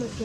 Solo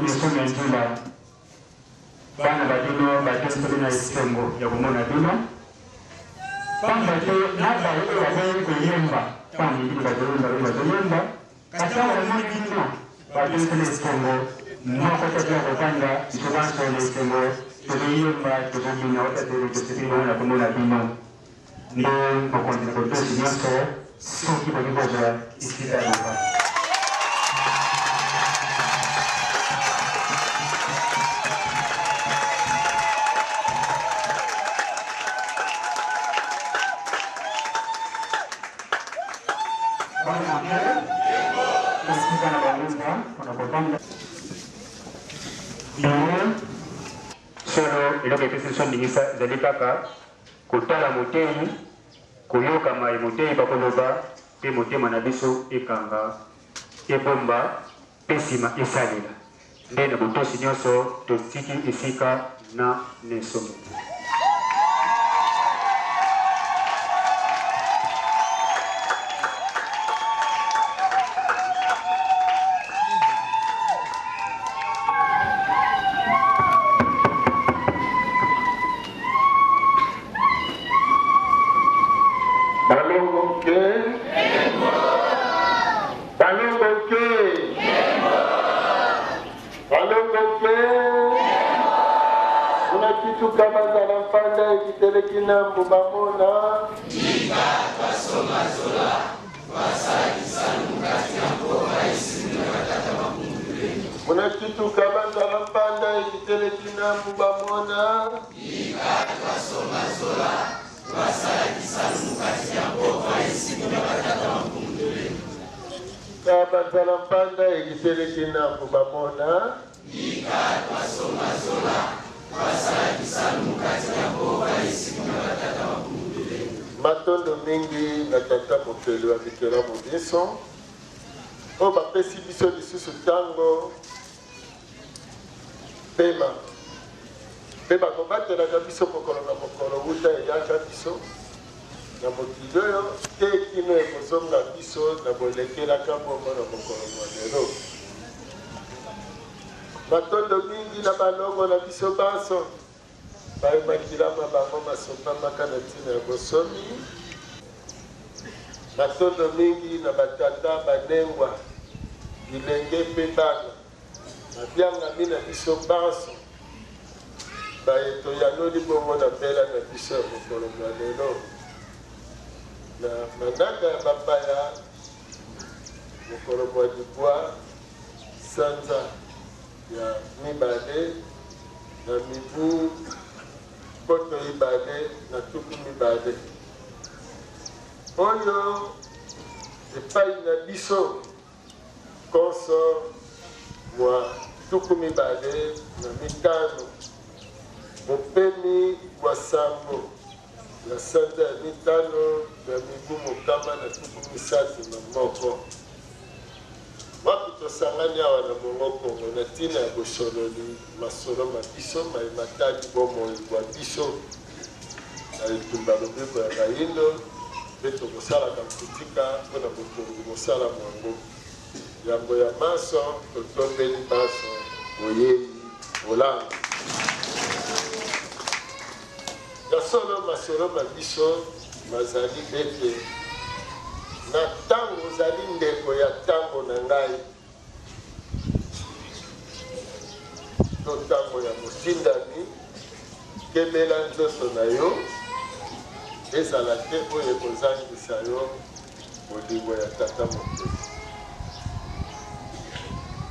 esomi ya nzula, bana ba bino batosoli na esengo ya komona bino, pamba te na baye oyo baboyi koyemba ntango bino bazoyemba, bino bazoyemba, kasi awa bamoni bino batosoli esengo moko te ya kovanda biso banso na esengo tozoyemba tozobina tosepeli bongo na komona bino. Nde mokonzi na botosi nyonso soki bolingi kozwa esika ya bofandi. Bana esika na bango mpona kovanda. Solo, eloko epesi biso ndingisa ezali kaka kotala moteyi, koyoka maye moteyi bakoloba, mpe motema na biso ekanga, ebomba, mpe nsima esalela. Nde na botosi nyonso totiki esika na Nelson. Balongo ke Balongo ke Balongo ke Kuna kituka bazala mpanda ekiteleki na mbu bamona Kuna kituka bazala mpanda ekiteleki na mbu bamona Nabanza na mpanda ekiseleki nambo bamona. Matondo mingi na Tata Mokeli wa bikelamu binso, oyo bapesi biso lisusu ntango pema mpe bakobatelaka biso mokolo na mokolo wuta eyaka biso na mokili oyo te kino ekozonga biso na bolekelaka bongo na mokolo mwa lelo. Matondo mingi na balongo na biso banso baye makila ma bango masopamaka na ntina ya bosomi. Matondo mingi na batata banengwa, bilenge mpe bana Mabiangami na biso banso baye toyanoli bongo na mbela na biso ya mokolo mwa lelo na manaka ya bapaya mokolo mwa libwa sanza ya mibale na mibu 2020 oyo epai na biso Nkoso mwa 25, bopemi bwa sambo ya sanza ya mitano ya mibu 131, wapi tosangani awa na Mongo Kongo na ntina ya bosololi masolo ma biso maye matali bomoi bwa biso na etumba lobiko ya bayindo mpe tokosalaka nkutika mpo na botongi mosala mwango. Yambo ya manso, totombeli banso boyei bolamu. Ya solo, masolo ma biso mazali ete na ntango ozali ndeko ya ntango na ngai to ntango ya motindami, kebela nzoto na yo ezala te oyo ekozangisa yo bolingo ya Tata Mokeli.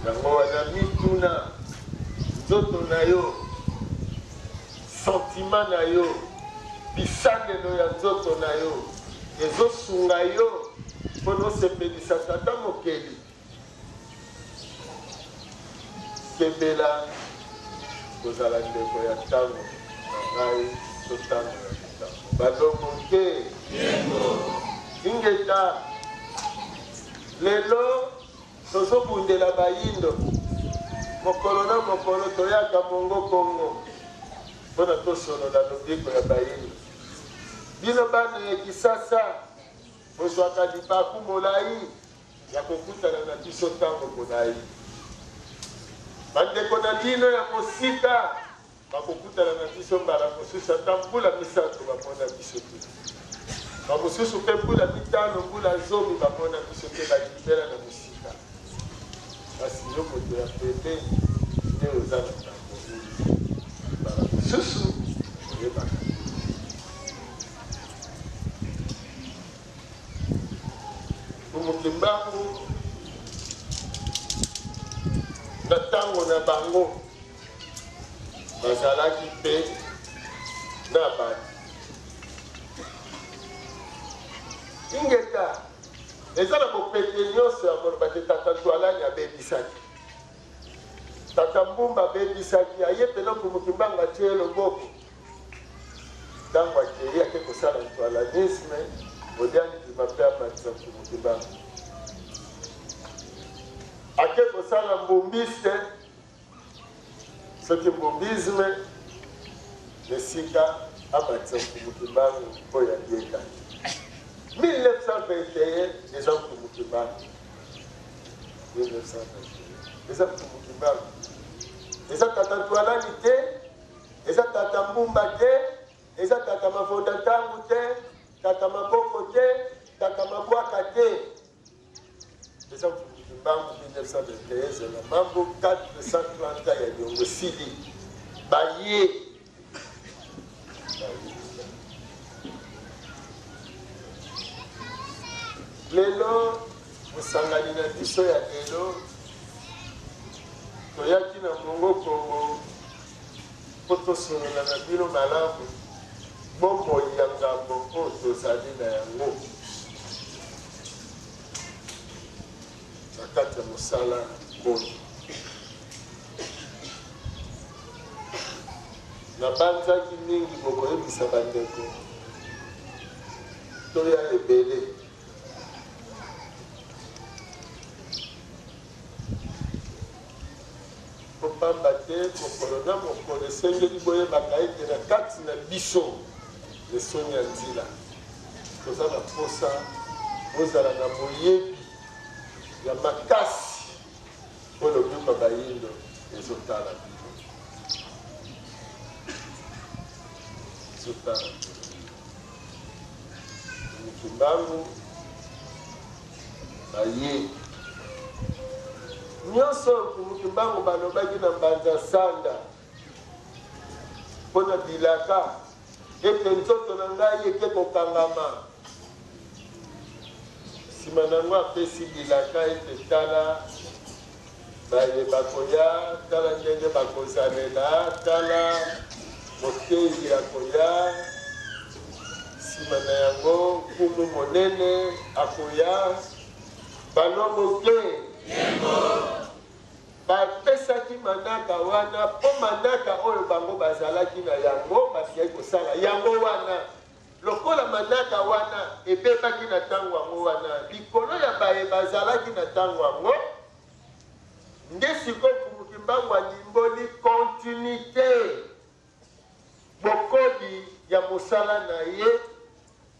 Yango wana mituna nzoto na yo, sentiment na yo, bisalelo ya nzoto na yo ezosunga yo mpo na osepelisa Tata Mokeli. Kebela kozala ndeko ya ntango na ngai to ntango ya likambo. Balongo te. Ingeta. Lelo tozobundela bayindo. Mokolo na mokolo toyaka Mongo Kongo mpo na tosolola lobiko ya bayindo. Bino bana ya Kisasa bozwaka libaku molai ya kokutana na biso ntango molai. Bandeko na bino ya mosika bakokutana na biso mbala mosusu ata mbula 3 bamona biso te. Bamosusu mpe mbula 5, mbula 10 bamona biso te, balibela na mosika. Kasi yo moto ya pembeni nde oza na ngambo mingi. Mbala mosusu oyebaka te. Mfumu Kimbangu na tango na bango bazalaki mpe na bato. Ingeta eza na bopete nyonso ya koloba te tata Ntualani abebisaki, tata Mbumba abebisaki, aye pena Mfumu Kimbangu atie ye loboko. Tango akeyi ake kosala ntualanisme, olia ndima mpe amatisa Mfumu Kimbangu. Ake kosala mbumbiste, soki mbumbisme, na esika amatisa Mfumu Kimbangu oyo aliekaki. 1921 eza Mfumu Kimbangu. 1921 eza Mfumu Kimbangu. Eza tata Ntualani te. Eza tata mbumba te, eza tata mavonda ntangu te, tata maboko te, tata mabwaka te. Eza Mfumu Kimbangu 1921 zela mambo 430 ya niongo esili baye lelo mosangani na biso ya lelo toyaki na Mongo Kongo mpo tosolola na bino malamu bomoi ya ngambo oyo tozali na yango. Na kati ya mosala oyo. Nabanzaki mingi bokoyebisa bandeko toya ebele. Mpo pamba te mokolo na mokolo esengeli boyebaka ete na kati na biso lesoni ya nzila toza na mposa bozala na boyebi ya makasi mpo lobiko ya bayindo ezotala bino, ezotala bino. Kimbangu baye nyonso Mfumu Kimbangu balobaki na Mbanza Sanda mpo na bilaka ete nzoto na ngai eke kokangama. Nsima na yango apesi bilaka ete tala baye bakoya, tala ndenge bakozalela, tala moteyi akoya, nsima na yango nkumu monene akoya. Balongo te. Bapesaki manaka wana mpo manaka oyo bango bazalaki na yango basilaki kosala yango wana. Lokola manaka wana ebebaki na ntango yango wana likolo ya baye bazalaki na ntango yango, nde sikoyo Mfumu Kimbangu alimboli continuite, bokobi ya mosala na ye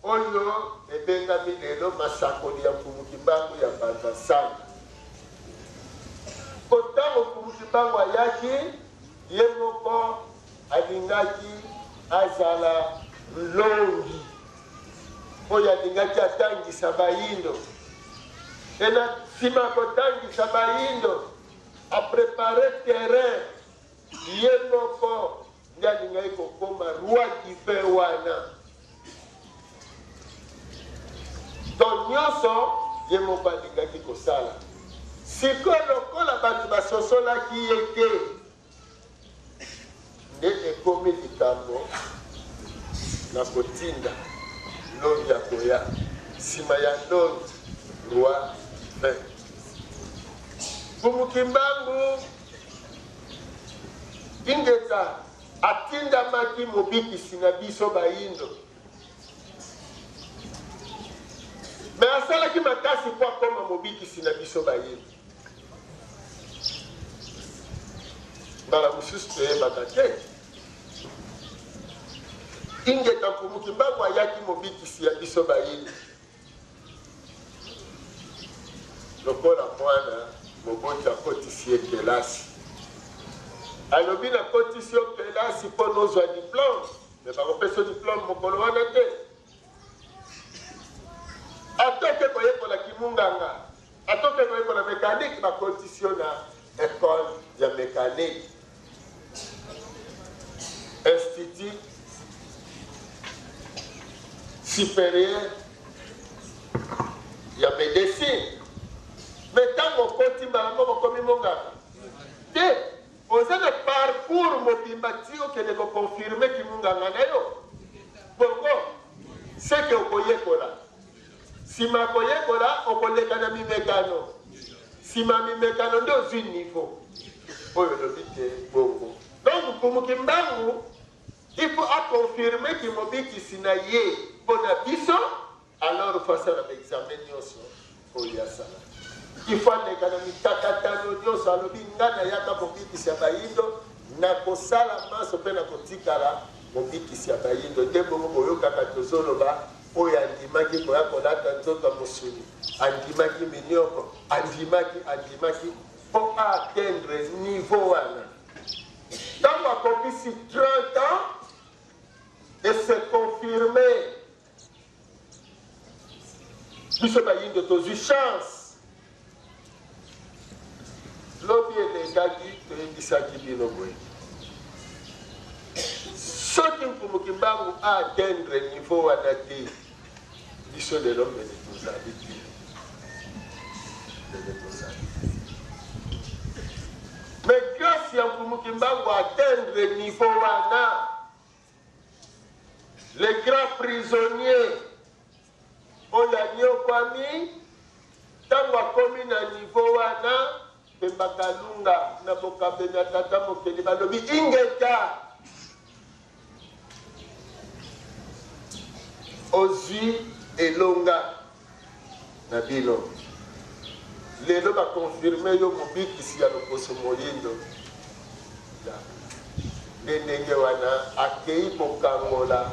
oyo ebengami lelo masakoli ya Mfumu Kimbangu ya Mbanza Nsanga. Mpo ntango Mfumu Kimbangu ayaki, ye moko alingaki azala nlongi oyo alingaki atangisa bayindo. E na nsima ya kotangisa bayindo, a preparer terrain ye moko nde alingaki kokoma roi divin wana. Donc nyonso ye moko alingaki kosala. Sikoyo lokola bato basosolaki ye te, Nde ekomi likambo na kotinda nlongi akoya sima ya nlongi roi divin. Mfumu Kimbangu Ingeta atindamaki mobikisi na biso bayindo. Mais asalaki makasi mpo akoma mobikisi na biso bayindo. Mbala mosusu toyebaka te. Ingeta Mfumu Kimbangu ayaki mobikisi ya biso bayindo. Lokola mwana, moboti akotisi ye kelasi. Alobi nakotisi yo kelasi mpo nozwa diplome, me bakopesa yo diplome mokolo wana te. Ata oke koyekola kimunganga, Ata oke koyekola mekaniki, bakotisi yo na ecole ya mekaniki, institut superieur ya medecine. Me ntango okoti mbala moko okomi monganga te, oza na parcours mobimba ti okende koconfirme kimunganga na yo. Bongo seke okoyekola. Sima ya koyekola, okoleka na mimekano. Sima ya mimekano nde ozui niveau oyo olobi te bongo. Donc Mfumu Kimbangu il faut a confirmer kimobikisi na ye pona biso, alors faut asala ba examen nionso oyo ye asalaki. Il faut aleka na mikakatano nionso, alobi nga nayaka mobikisi ya bayindo, nakosala manso pe nakotikala mobikisi ya bayindo. Nde bongo boyokaka tozoloba Oyo andimaki koya kolata nzoto ya mosuni, andimaki minioko, andimaki, andimaki mpo a atteindre niveau wana. Ntango akokisi 30 ans, e se confirmer. Biso bayindo tozwi chance. Lobi elekaki toyebisaki bino boye, soki Mfumu Kimbangu a atteindre niveau wana te, biso lelo mbele tozali te, mbele tozali te. Mais grâce ya Mfumu Kimbangu atteindre niveau wana, le grand prisonnier oyo anyokwami, tango akomi na niveau wana. wana Pemba Kalunga na bokambemi ya Tata Mokeli balobi ingeta! Ozwi elonga na bino. Lelo ba confirmer yo mobikisi ya loposo moyindo. Ya. Nde ndenge wana akeyi kokangola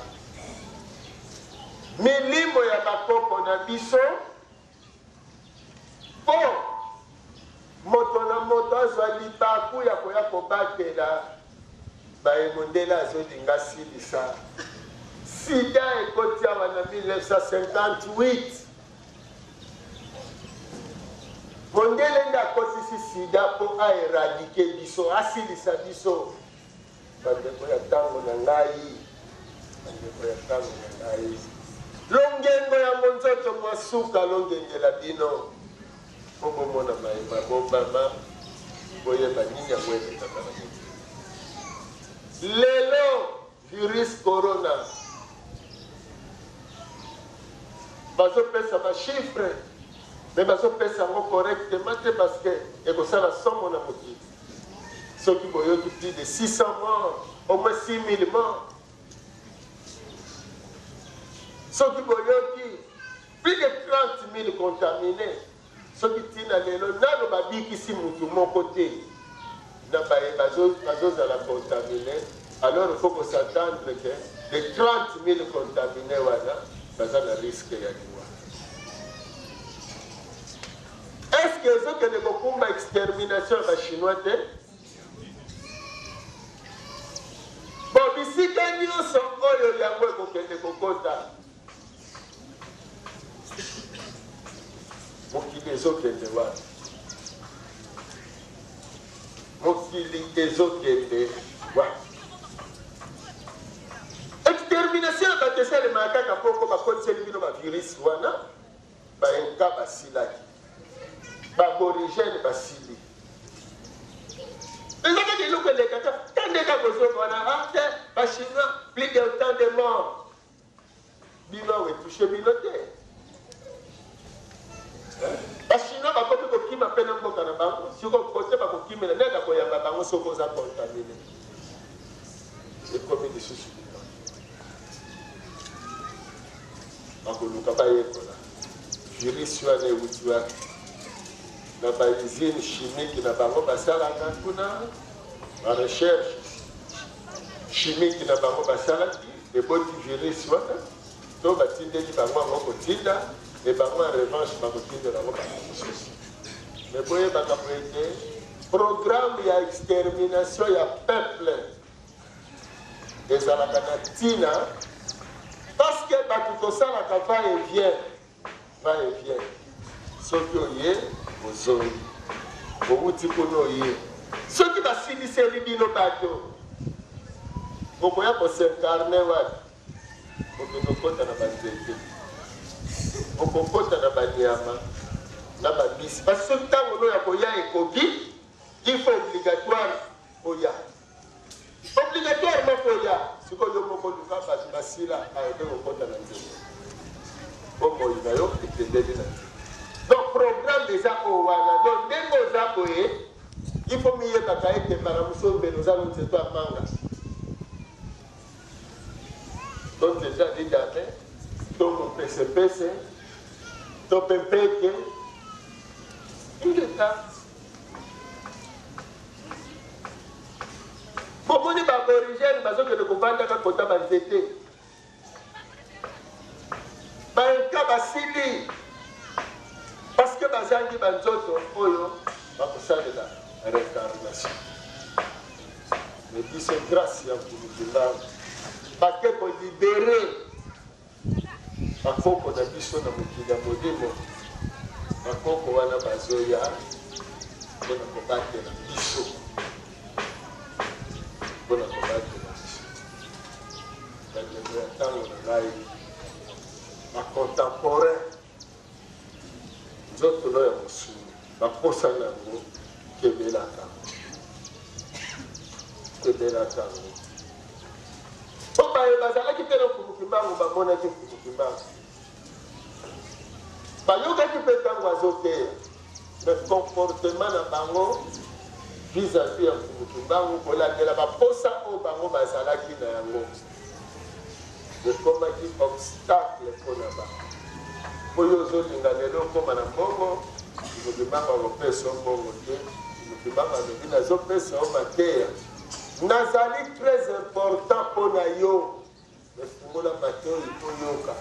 milimo ya bakoko na biso mpo moto na moto azwa libaku ya koya kobatela baye mondele azolinga asilisa. Sida ekoti awa na 1958. Mondele nde akotisi sida mpo a eradiquer biso, asilisa biso. Bandeko ya tango na ngai, bandeko ya tango na ngai, longengo ya monzoto mwa suka longengela bino, mpo bomona maye mabombama, boyeba nini yango elekaka na mokili lelo. Virus corona bazopesa ba chiffres mais bazopesa yango correctement te parce que ekosala somo na mokili. Soki boyoki plus de 600 morts, au moins 6000 morts. Soki boyoki plus de 30 000 contaminés, soki tina lelo nano babikisi mutu moko te na baye bazozala contamine, alors il faut ko s'attendre que les 30 000 contaminés wana baza na risque ya liwa. Est-ce que ezokende kokumba extermination ya ba chinois te? Bon, bisika nyonso oyo yango ekokende kokota, mokili ezokende wapi? Mokili ezokende wapi? Extermination ya bato esalemaka kaka bongo, bakotiseli bino ba virus wana. Ba Inca basilaki, ba aborigènes basili. Eza kaka eloko elekaka ta nde kaka kozonga wana ah te ba chinois plus de autant de morts. Bino awa etouche bino te. Ba chinois bakomi kokima mpe na mboka na bango, siko kote bakokimela nani akoyamba bango soki oza contamine? Ekomi lisusu likambo. Bakoluka bayekola virus wana ewuti wapi na ba usines chimiques na bango basalaka kuna, ba recherches chimiques na bango basalaki eboti virus wana to batindeli bango yango kotinda et bango en revanche bakotindela yango bato mosusu. Mais boyebaka boye te programme ya extermination ya peuple Ezalaka na tina parce que batu tosalaka va et vient, va et vient. Soki oye ozongi, owuti kuna oye. Soki basiliseli bino bato, bokoya ko s'incarner wapi? Bokende kokota na ba nzete, bokokota na ba nyama na ba mbisi. Parce que soki tango no ya koya ekoki, il faut obligatoire oya. Obligatoirement faut oya. Sikoyo yo moko luka batu basila aye kokota na nzela. Bomoi na yo ekendeli na nzela. Donc programme eza oyo wana. Donc ndenge oza boye, il faut miyebaka ete mbala mosusu mbele oza no nzeto ya manga. To nzete ya lidame, to mopesepese, to pe mpeke. Ingeta. Bomoni ba aborigènes bazokende kovandaka kota ba nzete. Ba Inca basili parce que bazangi ba nzoto oyo bakosalela reincarnation. Mais biso grâce ya Mfumu Kimbangu bake ko libérer Bakoko na biso na mokili ya molimo, bakoko wana bazoya mpo na kobatela biso, mpo na kobatela biso. Bandeko ya ntango na ngai, ba contemporain, nzoto no ya mosuni, baposa na yango, kebelaka yango, kebelaka yango. Mpo baye bazalaki te na Mfumu Kimbangu bamonaki Mfumu Kimbangu, bayokaki mpe ntango azoteya. Mais comportement na bango vis à vis ya Mfumu Kimbangu, kolandela ba posa oyo bango bazalaki na yango, ekomaki obstacle mpo na bango. Mpo yo ozolinga lelo okoma na mbongo, Mfumu Kimbangu akopesa yo mbongo te. Mfumu Kimbangu alobi nazopesa yo mateya, nazali très important mpo na yo. Mais fungola matoyi oyoka,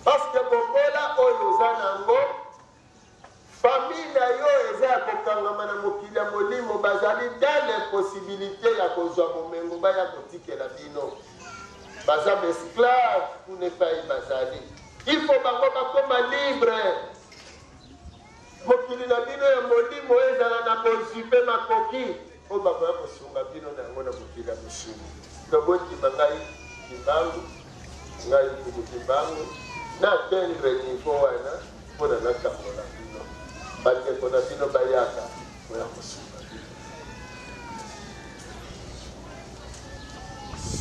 parce que bobola oyo oza na yango, Famille na yo eza ya kokangama na mokili ya molimo, bazali dans l'impossibilite ya kozua bomengo baya kotikela bino. Baza ba esclaves kuna epayi bazali. Il faut bango bakoma libre. Mokili na bino ya molimo ezala na bozwi pe makoki oyo bakoya kosunga bino na yango na mokili ya mosuni. Donc bondima ngai Kimbangu, ngai Mfumu Kimbangu na atteindre niveau wana. Mpo na nakambola bino, bandeko na bino bayaka koya kosunga bino.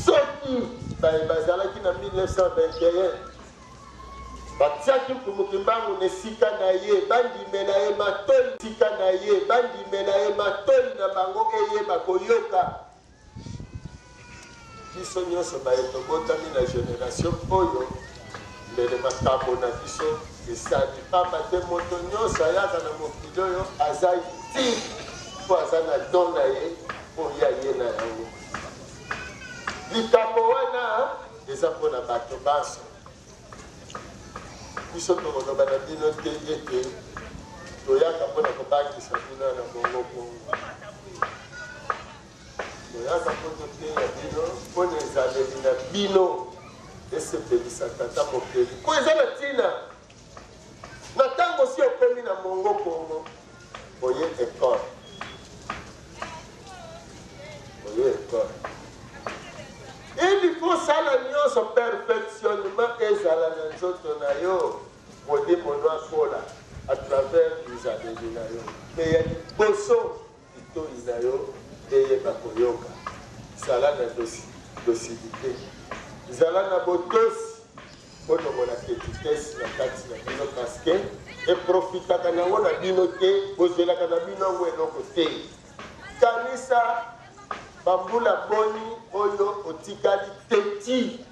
Soki baye bazalaki na 1921 batiaki Mfumu Kimbangu na esika na ye, bandimela ye matoi esika na ye, bandimela ye matoi na bango eyeba koyoka. Biso nionso baye tobotami na generation oyo mbele makabo na biso esali pamba te moto nionso ayaka na mokili oyo aza utile mpo aza na don na ye oyo ye aye na yango. Likambo wana eza mpo na bato banso. Biso tokoloba na bino te ete toyaka mpo na kobangisa bino na bongo bongo. Toyaka mpo toteya bino mpo na ezaleli na bino esepelisa Tata Mokeli, mpo eza na ntina. Na ntango osi okomi na Mongo Kongo, oye ecole, oye ecole. Il faut osala nyonso perfectionnement ezala na nzoto na yo, molimo no akola à travers bizaleli na yo. Mais ya liboso Litoyi na yo eyeba koyoka. Zala na docilite. Zala na botosi. Bolongola petitesse na kati na bino parce que e profitaka nango na bino te, bozuelaka na bino yango eloko te. Kanisa ba mbula boni oyo otikali teti,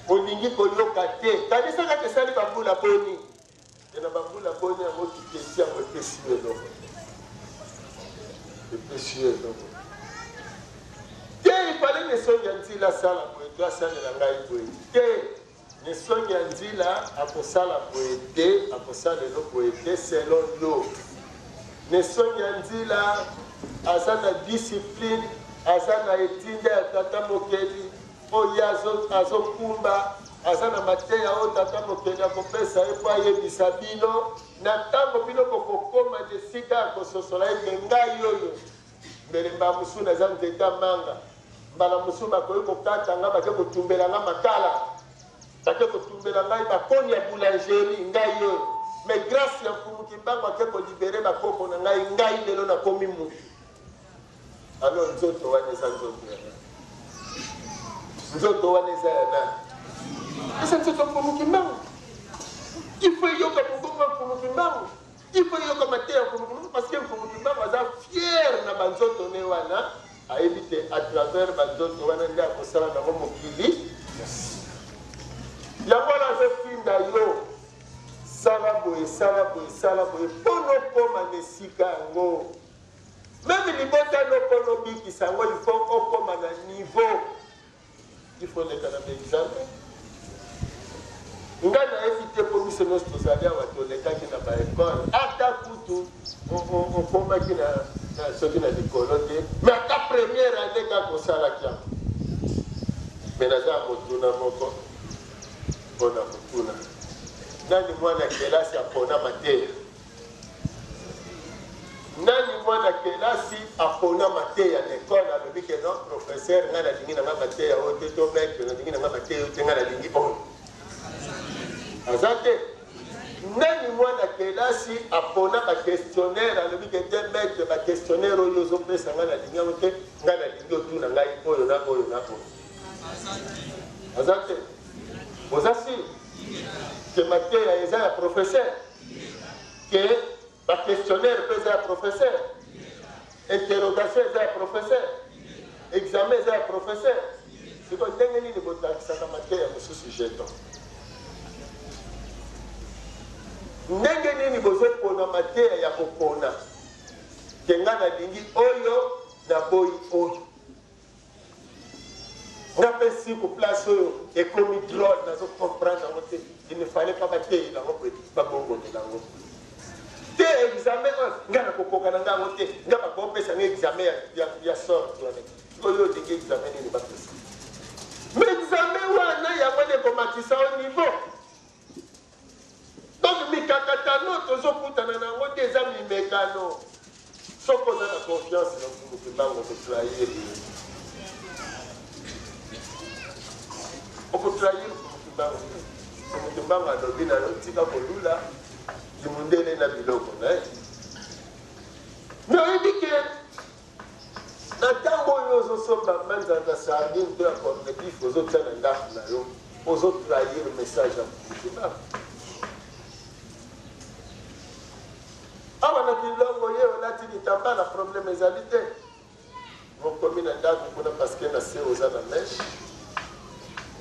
olingi koyoka te. Kanisa kaka esali ba mbula boni. Ye na bambula boni yango kikesi yango epesi yo eloko te? Epesi yo eloko te. Te, ifale nesongi ya nzila asala boye to asalela ngai boye te. Nesongi ya nzila akosala boye te, akosala elo boye te selon yo. Nesongi ya nzila aza na discipline, aza na etinda ya tata mokeli. Oyo ye azo, azokumba, aza na mateya oyo Tata Mokeli akopesa ye mpo ayebisa bino, na ntango bino bokokoma na esika ya kososola ete ngai oyo, mbele mbala mosusu naza nzete ya manga, mbala mosusu bakoki kokata ngai, bake kotumbela ngai makala, bake kotumbela ngai bakoni ya boulangerie, ngai oyo, mais grâce ya Mfumu Kimbangu ake kolibere bakoko na ngai, ngai lelo nakomi mutu. Alors nzoto wana eza nzoto ya nani? Nzoto wana eza ya nani? Eza nzoto ya Mfumu Kimbangu. Il faut eyoka mongongo ya Mfumu Kimbangu. Il faut eyoka mateya ya Mfumu Kimbangu parce que Mfumu Kimbangu aza fier na banzoto ne wana, ayebi te à travers banzoto wana nde akosala nango mokili. Yango wana azotinda yo sala boye, sala boye, sala boye mpo nokoma na esika yango. Meme libota no pona obikisa yango il faut okoma na niveau il faut oleka na ba examen. Nga nayebi te po biso nionso tozali awa tolekaki na ba ecole ata kutu okomaki na soki na likolo te mais ata première annee kaka osalaki yango. Mais naza na motuna moko pona kotuna nani mwana kelasi apona mateya? Nani mwana kelasi apona mateya na ecole alobi ke non professeur ngai nalingi na ngai mateya oyo te to maitre nalingi na ngai mateya oyo te ngai nalingi oyo aza te nani mwana kelasi apona ba questionnaire alobi ke te maitre ba questionnaire oyo ozopesa ngai nalingi yango te ngai nalingi otuna ngai oyo na oyo na oyo aza te oza sur ke mateya eza ya professeur ke ba Ba questionnaire mpe eza ya professeur? Interrogation eza ya professeur? Examen eza ya professeur? Sikoyo ndenge nini botangisaka mateya mosusu jeton? Ndenge nini bozopona mateya ya kopona ke nga nalingi oyo naboyi oyo? Nga pe siku place oyo ekomi drole nazo comprendre yango te il ne fallait pas bateyela yango boye babongolela yango te examen oyo nga nakokoka na nga yango te nga bakopesa nga examen ya, ya, ya sorte wana oyo olingi examen nini bapesa mais examen wana yango nde ekomatisa yo niveau Donc mikakatano tozokutana na yango nde eza mimekano. Soki oza na confiance na Mfumu Kimbangu oko trahir ye. Oko trahir Mfumu Kimbangu te. Mfumu Kimbangu alobi na yo tika kolula kimundele na biloko na ye. Mais oyebi ke na ntango oyo ozosomba manzanza sardine to ya corne beef ozotia na ndako na yo, ozo trahir message ya Mfumu Kimbangu. Awa na Kilongo ye olati litambala problème ezali te. Mokomi na ndako kuna parce que na se oza na mèche,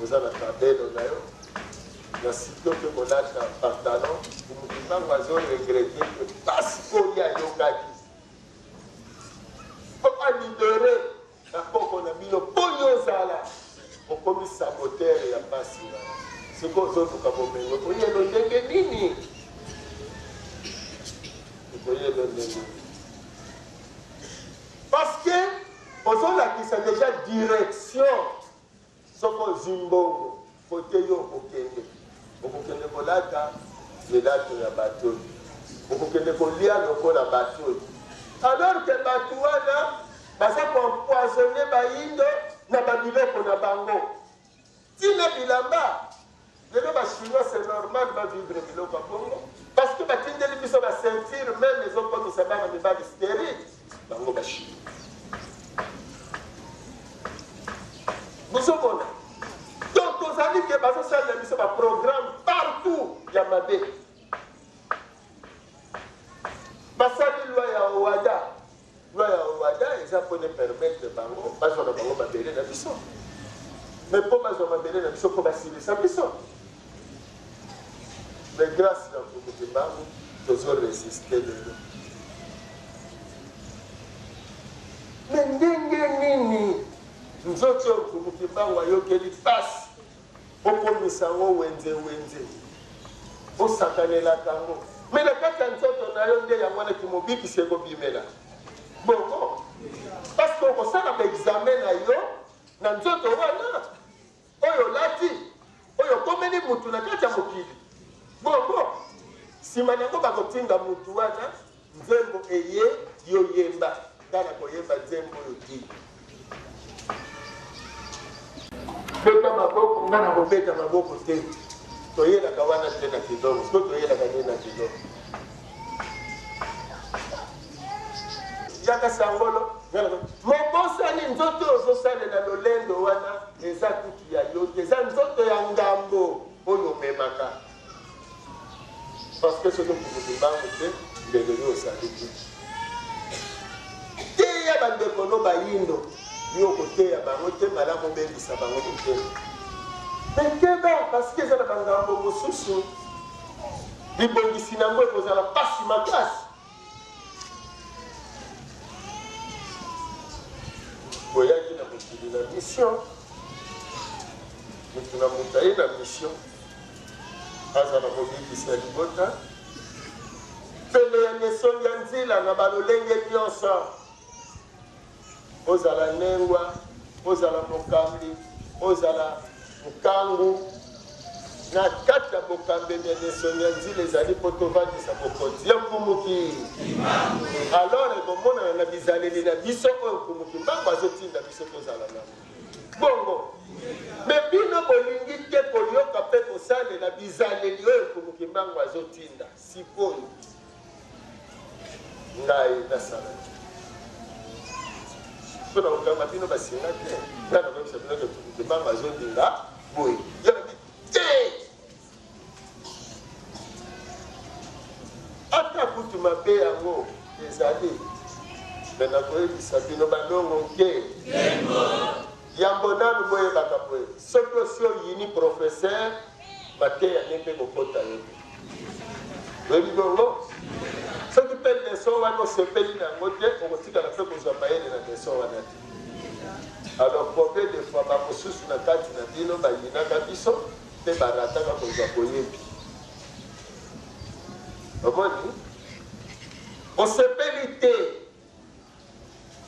oza na kabelo na yo. Na site oke kolata pantalon, Mfumu Kimbangu azo regretter que pasi oyo ayokaki po a libere ba koko na bino po yo ozala okomi saboteur ya pasi wana sikoyo ozoluka bomengo ekoyelo ndenge nini ekoyelo ndenge nini parce que ozolakisa deja direction Soki ozwi mbongo kote yo okokende, okokende kolata milato ya bato oyo, okokende kolia lokola bato oyo, alors que bato wana baza ko empoisonner bayindo na ba biloko na bango ti na bilamba. Lelo ba chinois c'est normal ba vivre biloko ya bongo parce que batindeli biso ba ceinture meme ezokomisa bana mibali sterile bango ba chinois. Bozomona donc tozali ke bazosalela biso ba programme partout ya mabe. Basali loi ya Owada. Loi ya Owada eza mpo ne permettre bango bazwa na bango mabele na biso. Mais mpo bazwa mabele na biso mpo basilisa biso. Mais grâce na Mfumu Kimbangu tozo resister lelo. Mais ndenge nini nzoto oyo Mfumu Kimbangu ayokeli pasi okomisa yango wenze wenze, osakanelaka yango, mais na kati ya nzoto na yo nde yango wana kimobikisi ekobimela bongo, parce que okosala ba examen na yo na nzoto wana oyo olati, oyo okomeli mutu na kati ya mokili bongo, sima na yango bakotinda mutu wana Nzembo eye yo yemba nga na koyemba nzembo oyo te. Beta maboko nga na kobeta maboko te. Toyelaka wana te na kilongo. Siko toyelaka nini na kilongo? Yaka sangolo mobosani nzoto ozosalela lolendo wana eza kutu ya yo te, eza nzoto ya ngambo oyo omemaka. Parce que soki mfumu kimbangu te ndele yo osali te. Teya bandeko no bayindo yo okoteya bango te malamu obebisa bango mitema. Mais keba parce que eza na bangambo mosusu libongisi na yango ekozala pasi makasi. Boyaki na mokili na mission, moto na moto aye na mission. Azala mobikisi ya libota, pene ya nesongi ya nzila na balolenge nyonso. Ozala nengwa, ozala mokambi, ozala nkangu, na kati ya bokambemi ya nesongi ya nzila ezali mpo tovandisa bokonzi ya Mfumu Kimbangu. Alors ekomonana na bizaleli na biso oyo Mfumu Kimbangu azotinda biso tozala nango. Bongo, mais bino bolingi te koyoka pe kosalela bizaleli oyo Mfumu Kimbangu azotinda. Sikoyo ngai nasala nini? Mpo na kokanga bino basinga te, ngai nakoyebisa bino ke Mfumu Kimbangu azolinga boye. Ye alobi te! Ata kutu. mabe yango ezali. Mais nakoyebisa bino balongo nke. Yambo nanu boyebaka boye, soki osi oyini professeur, mateya ne mpe kokota yo te. Oyebi bongo? Soki mpe leçon wana osepeli na yango te, okotikala mpe kozwa mayele na leçon wana te. Alors combien de fois ba mosusu na kati na bino bayinaka biso mpe ba rataka kozwa boyebi. Omoni? Osepeli te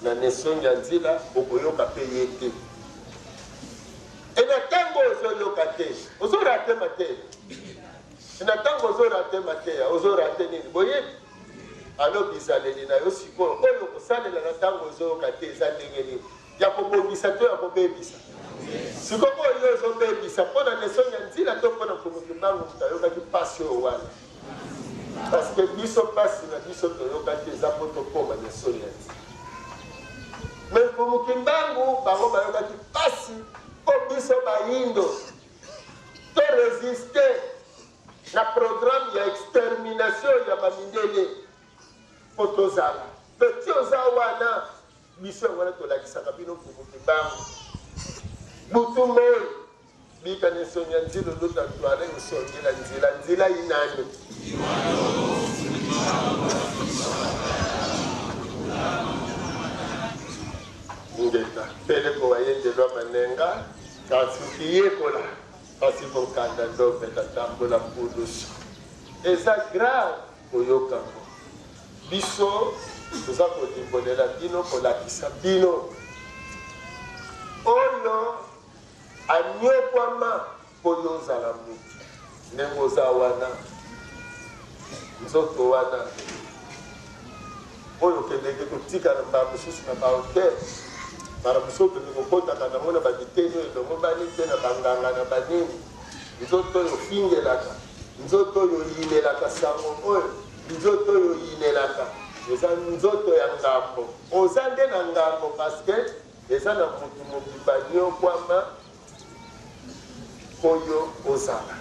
na Nesongia Nzila, okoyoka mpe ye te. E na tango ozoyoka te, ozo rate mateya. E na tango ozo rate mateya, ozo rate nini? Boyebi? Alors bizaleli na yo sikoyo oyo okosalela na tango ozoyoka te eza ndenge nini? Ya kobongisa to ya kobebisa? Sikoyo oyo yo ozobebisa mpo na Nesongia Nzila to mpo na Mfumu Kimbangu moto ayokaki mpasi oyo wana? Parce que biso pasi na biso toyokaki eza po tokoma na soni ya nzela. Mais Mfumu Kimbangu bango bayokaki pasi po biso bayindo to resister na programme ya extermination ya ba mindele po tozala. Donc ti oza wana biso yango wana tolakisaka bino Mfumu Kimbangu butu moyi. Bika ne sonya nzila oluta ntwala usongela nzila nzila inani. Ingeta pele ko wayendelwa manenga kasi ukiyekola kasi bokanda ndombe tatambola pulusu eza grave koyoka ngo biso toza kolimbolela bino kolakisa bino oyo Aniokwama po yo ozala mutu ndenge oza wana nzoto wana oyo okendeke kotikala mbala mosusu na ba hotel mbala mosusu okende kokotaka nango na babiteni oyo elongobani te na banganga na banini nzoto oyo ofingelaka nzoto oyo oyinelaka sango oyo nzoto oyo oyinelaka eza nzoto ya ngambo oza nde na ngambo parce que Eza na mutu mobimba niokwama po yo ozala.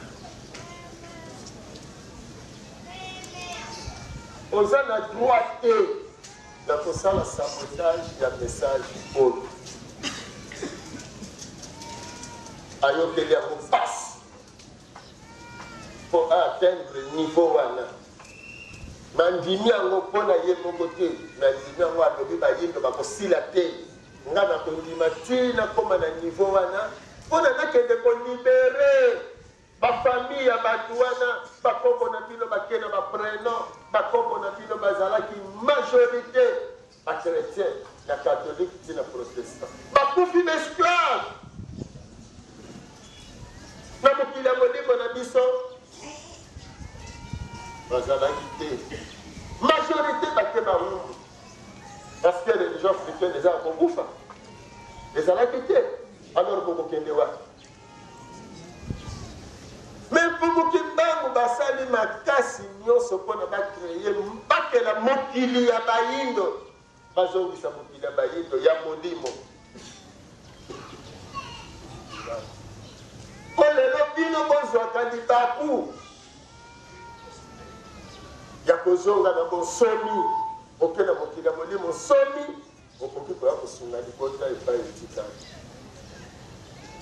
Oza na droit te ya kosala sabotage ya message oyo. Ayokeli yango pasi po a atteindre niveau wana. Nandimi yango mpo na ye moko te, nandimi yango alobi bayindo bakosila te, nga nakondima ti nakoma na niveau wana mpo na nakende ko liberer ba famille ya batu wana, bakoko na bino bake na ba prenom, bakoko na bino bazalaki majorite ba chretiens na catholique ti na protestant bakufi ba esclaves na mokili ya molimo na biso bazalaki te majorité bake bawumbu parce que religion africaine eza ya kokufa ezalaki te alors bokokende wapi Mais Mfumu Kimbangu basali makasi nyoso pona ba creer bakela mokili ya bayindo bazongisa mokili ya bayindo ya molimo po lelo bino bozwaka libaku ya kozonga na bonsomi oke na mokili ya molimo somi Okoki koya kosunga libota epai etikali.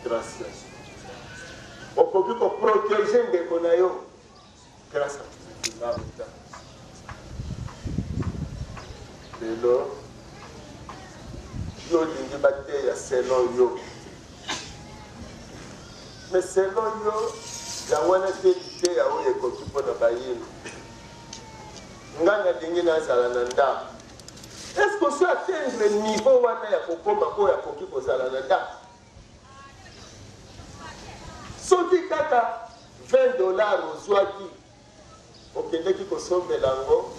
Grace ya Okoki ko proteger ndeko na yo grâce à Kimbangu. Lelo yo olingi bateya selon yo, mais selon yo yango wana te liteya oyo ekoki mpo na bayini. Nga nalingi nazala na ndako. Est ce que osi atteindre niveau wana ya kokoma oyo akoki kozala na ndako? Soki kaka 20 dollars ozwaki okendeki kosombela yango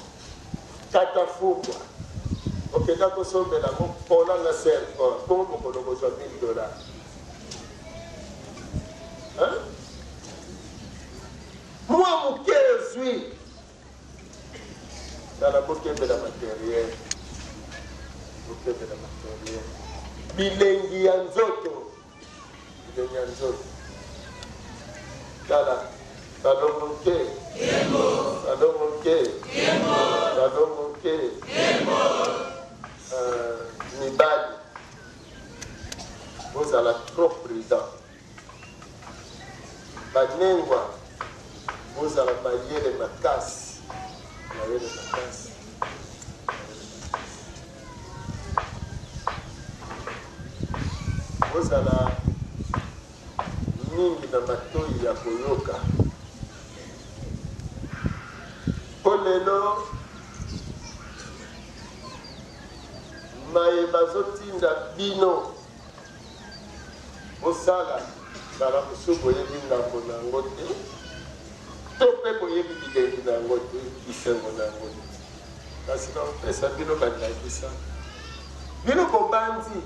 kata fumbwa, okenda kosombela yango kola na serpent, bongo mokolo okozwa 1000 dollars? Hein? Mwa moke ozwi Tala bokembela materiel, bokembela materiel. Bilengi ya nzoto, bilengi ya nzoto. Tala. Salongo nke. Salongo nke. Salongo nke. Euh, mibali bozala trop prudent. Banengwa bozala mayele makasi, mayele makasi. Bozala mingi na matoyi ya koyoka. Mpo lelo maye bazotinda bino bosala, mbala mosusu boyebi ngambo na yango te, to mpe boyebi bilengi na yango te, bisengo na yango te. Kasi nakopesa bino bandakisa. Bino bobanzi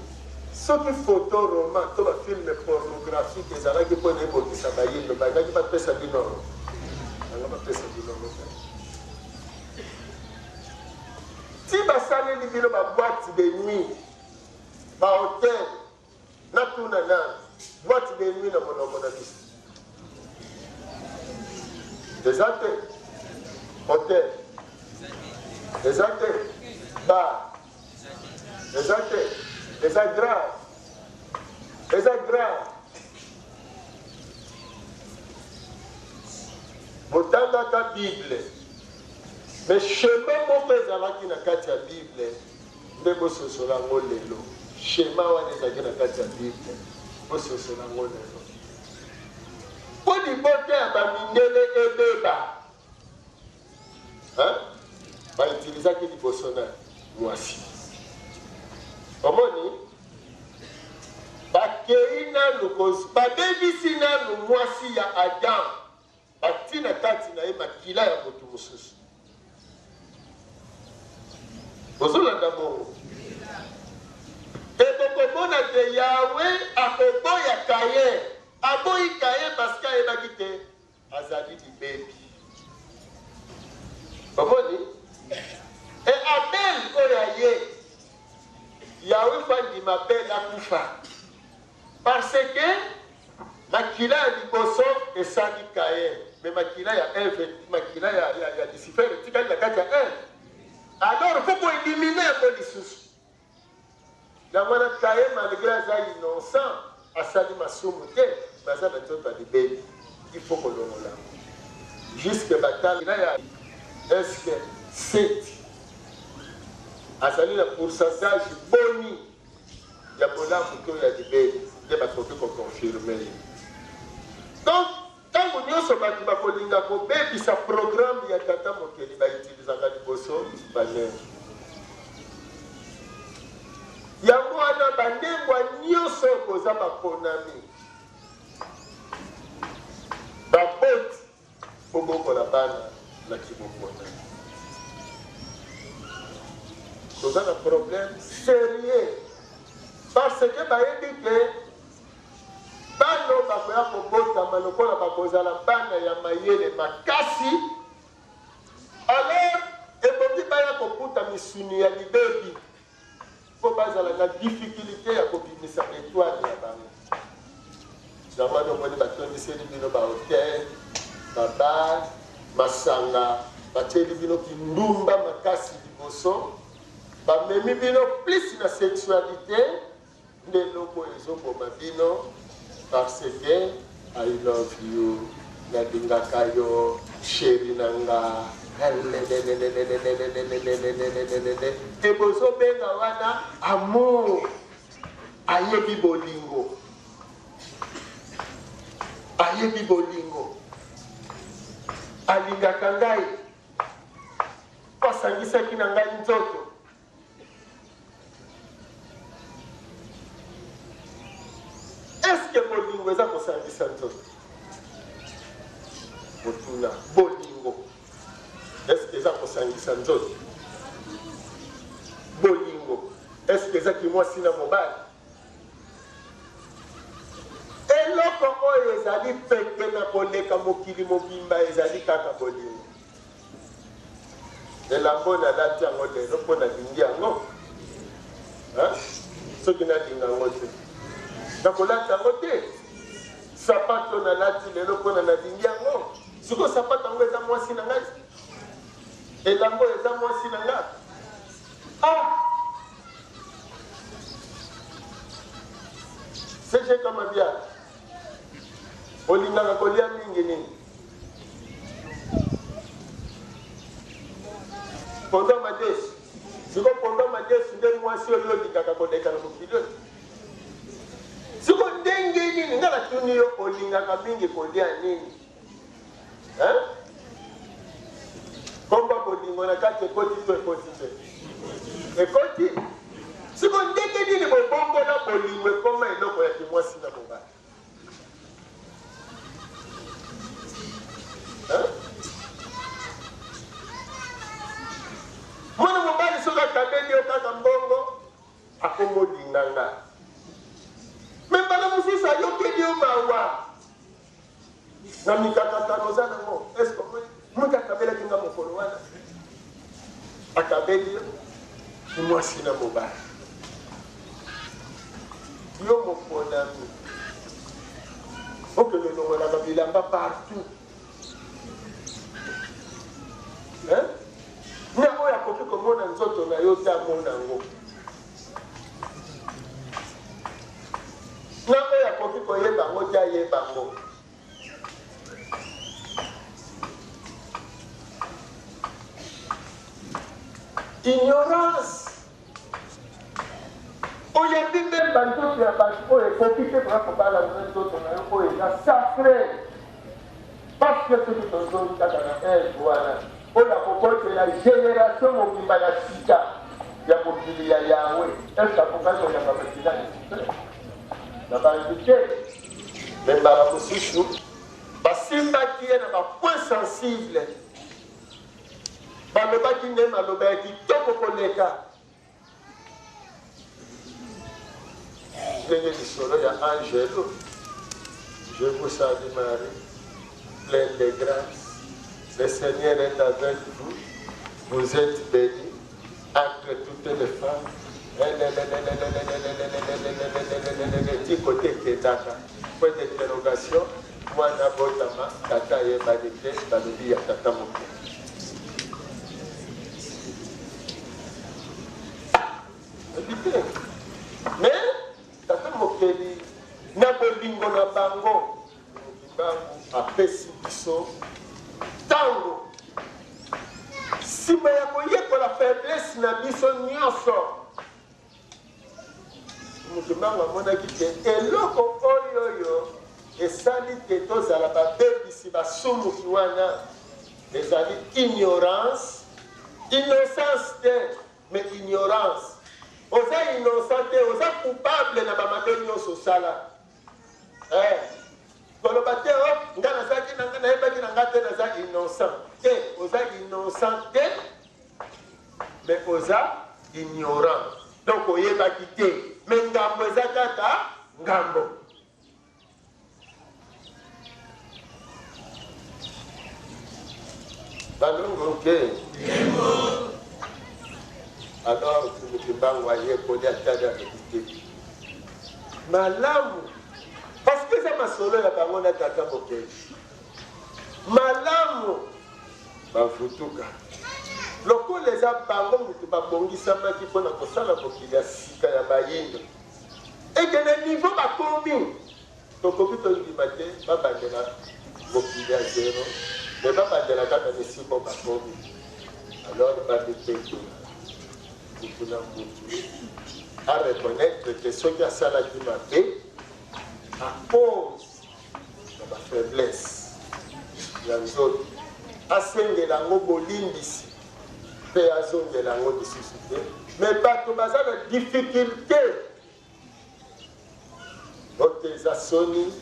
soki foto roman to ba film pornographique ezalaki mpo na ebongisa bayindo, balingaki bapesa bino yango? Banga bapesa bino yango te. Ti basaleli bino ba boite de nuit, ba hotel, natuna nanu, boite de nuit na monoko na biso eza te? Hotel eza te? Bar Eza te. Eza grave. Eza grave. Botangaka Bible. Mais schéma moko ezalaki na kati ya Bible nde bososola yango lelo. Schéma wana ezalaki na kati ya Bible. Bososola yango lelo. Mpo libota ya bamindele ebeba. Hein? Ba utilisaki liboso na mwasi. Omoni? Bakei nanu babebisi nanu mwasi ya Adam, bati na kati na ye makila ya moto mosusu. Bozolanda bongo? Mpe bokomona te Yawe akoboya Kayen. Aboyi Kayen parce que ayebaki te Azali libebi. Omoni? E Abel oyo aye, Yahweh faut andima Abel akufa. Parce que makila ya liboso esali Caïn, mais makila ya Eve, makila ya, ya, ya Lucifer etikali na kati ya Eve. Alors faut ko éliminer yango lisusu. Yango wana Caïn malgre aza innocent, asali masumu te, mais aza na nzoto ya libebi. Il faut kolongola yango. Jusque batala ya est-ce que Seth azali na pourcentage boni ya bolamu to ya libebi nde bakoki ko confirmer ye. Donc ntango nyonso bato bakolinga kobebisa programme ya Tata Mokeli, ba utilisaka liboso banengo. Yango wana banengwa nyonso oyo boza baponami, baboti, bobokola bana na kiboponami. Toza na problème sérieux parce que bayebi ke Bana oyo bakoya kobotama lokola bakozala bana ya mayele makasi, alors ebongi baya kokuta misuni ya libebi mpo bazala na difficulite ya kobimisa etoile na bango. Yango wana omoni batondiseli bino ba hotel, ba bar, masanga, batieli bino kindumba makasi liboso, bamemi bino plus na sexualite. Nde eloko oyo ezo boma bino parce que I love you na lingaka yo cherie na nga lelelelelelelelelelelelelelelelele et bozo benga wana amour ayebi bolingo ayebi bolingo alingaka ngai po asangisaki na ngai nzoto Est-ce que bolingo eza kosangisa nzoto? Motuna, bolingo est-ce que eza kosangisa nzoto? Bolingo est-ce que eza kimwasi na mobali? Eloko oyo ezali pete na koleka mokili mobimba ezali kaka bolingo. Elamba oyo nalati yango lelo mpo nalingi yango. Hein? Soki nalinga yango te, nakolata yango te. Sapato nalati lelo mpo na nalingi yango. Sikoyo sapato yango eza mwasi na ngai? Elamba oyo eza mwasi na ngai? Ah! CG Kamabiala, olingaka kolia mingi nini? Pondu ya madesu. Sikoyo pondu ya madesu nde mwasi oyo olingaka koleka na mokili oyo? Siko ndenge nini nga natuni yo olingaka mingi kolia nini? Hein? Komba bolingo na kati ekoti to ekoti te? Ekoti. Siko ndenge nini bobongola bolingo ekoma eloko ya kimwasi na mobali? Hein? Mwana mobali soki akabeli yo kaka mbongo Akomolinga nga. Mais mbala mosusu ayokeli yo mawa na mikakatano oza nango. Est-ce que omoni moto akabelaki nga mokolo wana akabeli yo mwasi na mobali yo moponami okende olongolaka bilamba partout Hein? Na oyo akoki komona nzoto na yo te amona yango. Na oyo akoki koyeba yango te ayeba yango. Ignorance. Oyambi mbemba nzoto ya bato oyo ekoki te koya kobala na nzoto na yo oyo eza sacre. Parce que soki tozongi kaka na Eve wana oyo akobotela generation mobimba ya sika ya mokili ya Yahweh, est-ce que akokaki koyamba makila ya Lucifer? Nabanzi te. Mais mbala mosusu basimbaki ye na ba points sensibles. Balobaki nde maloba ya kitoko koleka. Ndenge lisolo ya angelo, Je vous salue Marie, pleine de grâce, le Seigneur est avec vous, vous êtes bénie entre toutes les femmes. Ti kote ekendaka, point d'interrogation, mwana abotama, tata ayebani te, balobi ya tata mokili. Ebi te. Mais tata mokeli na bolingo na bango Kimbangu apesi biso ntango nsima ya koyekola faiblesse na biso nyonso. Kimbangu amonaki te eloko oyo oyo esali te tozala babebisi basumuki wana ezali ignorance, innocence te, mais ignorance. Oza innocent te, oza coupable na ba mabe nyonso osala. Eh, koloba te oh, nga nazalaki na nga nayebaki na nga te naza innocent te, oza innocent te, mais oza ignorant. Donc oyebaki te, mais ngambo eza kaka ngambo. Balongo ke alors Mfumu Kimbangu ayekoli atali alobi te malamu parce que eza masolo ya bango na tata mokeli malamu bavutuka lokola eza bango moto babongisamaki mpo na kosala mokili ya sika ya bayindo eke na niveau bakomi Tokoki tondima te babandela mokili ya zero mais babandela kaka na esika oyo bakomi. Alors bamipetola mutu na mutu a reconnaitre que soki asalaki mabe à cause ya ba faiblesse ya nzoto asengela yango bolimbisi mpe azongela yango lisusu te. Mais bato baza na difficulte Ote eza soni,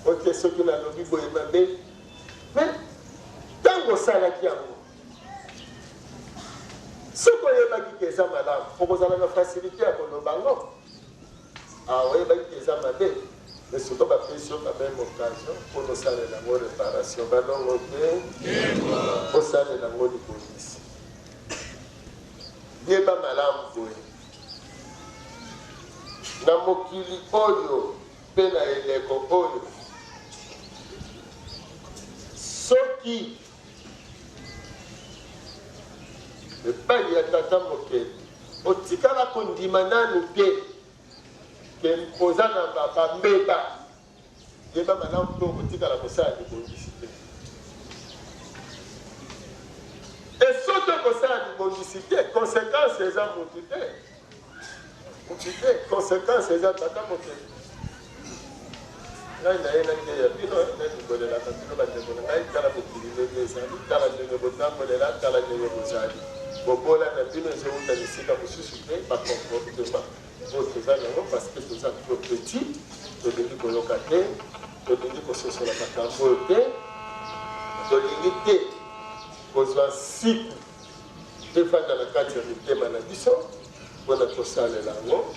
ote soki nalobi boye mabe. Mais ntango osalaki yango, soki oyebaki ke eza malamu, okozala na facilité ya koloba yango. Ah, oyebaki ke eza mabe, mais soki bapesi yo quand même occasion mpo osalela yango réparation, balongo te, osalela yango libongisi. Yeba malamu boye, Na mokili oyo mpe na eleko oyo, soki. Libebi epai ya Tata Mokeli. Otikala kondima nanu te ke oza na bambeba. Yeba malamu mpe okotikala kosala libongisi te. E soki okosala libongisi te, consequence eza mutu te. Mutu te, consequence eza Tata Mokeli. Ngai naye nateya bino, nalimbolelaka bino bandeko na ngai, tala mokili ndenge ezali, tala ndenge botambolela, tala ndenge bozali. Bobola na bino ezowuta bisika mosusu te, ba comportement oyo toza nango parce que toza trop petit, tolingi koyoka te, tolingi kososola makambo oyo te, tolingi te kozwa nsiku efanda na kati ya mitema na biso mpo na tosalela yango.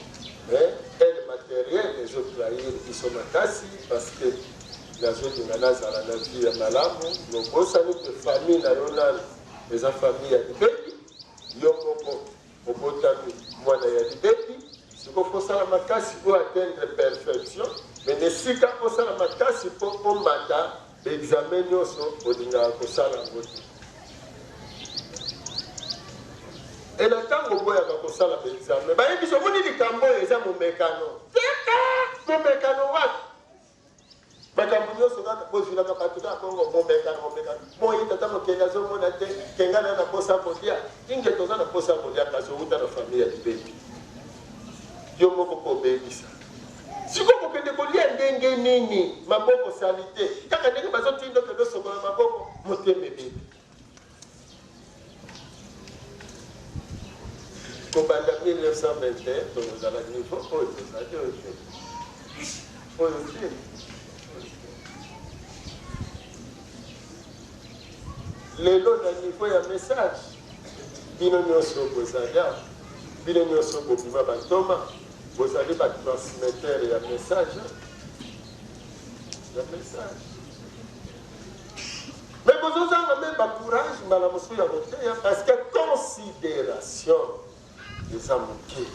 Mais aide materiel ezo trahir biso makasi parce que nazolinga nazala na vie ya malamu. Nobosani ke famille na yo nanu eza famille ya libebi, yo moko obotami mwana ya libebi. Sikoyo fo osala makasi o atteindre perfection, mais na esika osala makasi mpo omata ba examen nyonso olingaka kosala yango te. E na ntango oboyaka kosala ba examen, bayebisi omoni likambo oyo eza momekano. Teka! Momekano wapi? Makambo nyonso kaka bozwilaka bato kaka bongo momekano, momekano. Boye tata mokeli azomona te ke ngai na na posa kolia. Inge toza na posa kolia kasi owuta na famille ya libebi. Yo moko mpo obebisa. Sikoyo kokende kolia ndenge nini? Maboko salite. Kaka ndenge bazotinda okende osokola maboko, motema ebebi. Kobanda 1921 tokozala niveau oyo tozali oyo te. Oyo te. Lelo na niveau ya message, bino nyonso bozali awa, bino nyonso bobima bantoma, bozali ba transmetteur ya message, ya message. Mais bozozanga meme ba courage mbala mosusu ya koteya parce que consideration eza moke.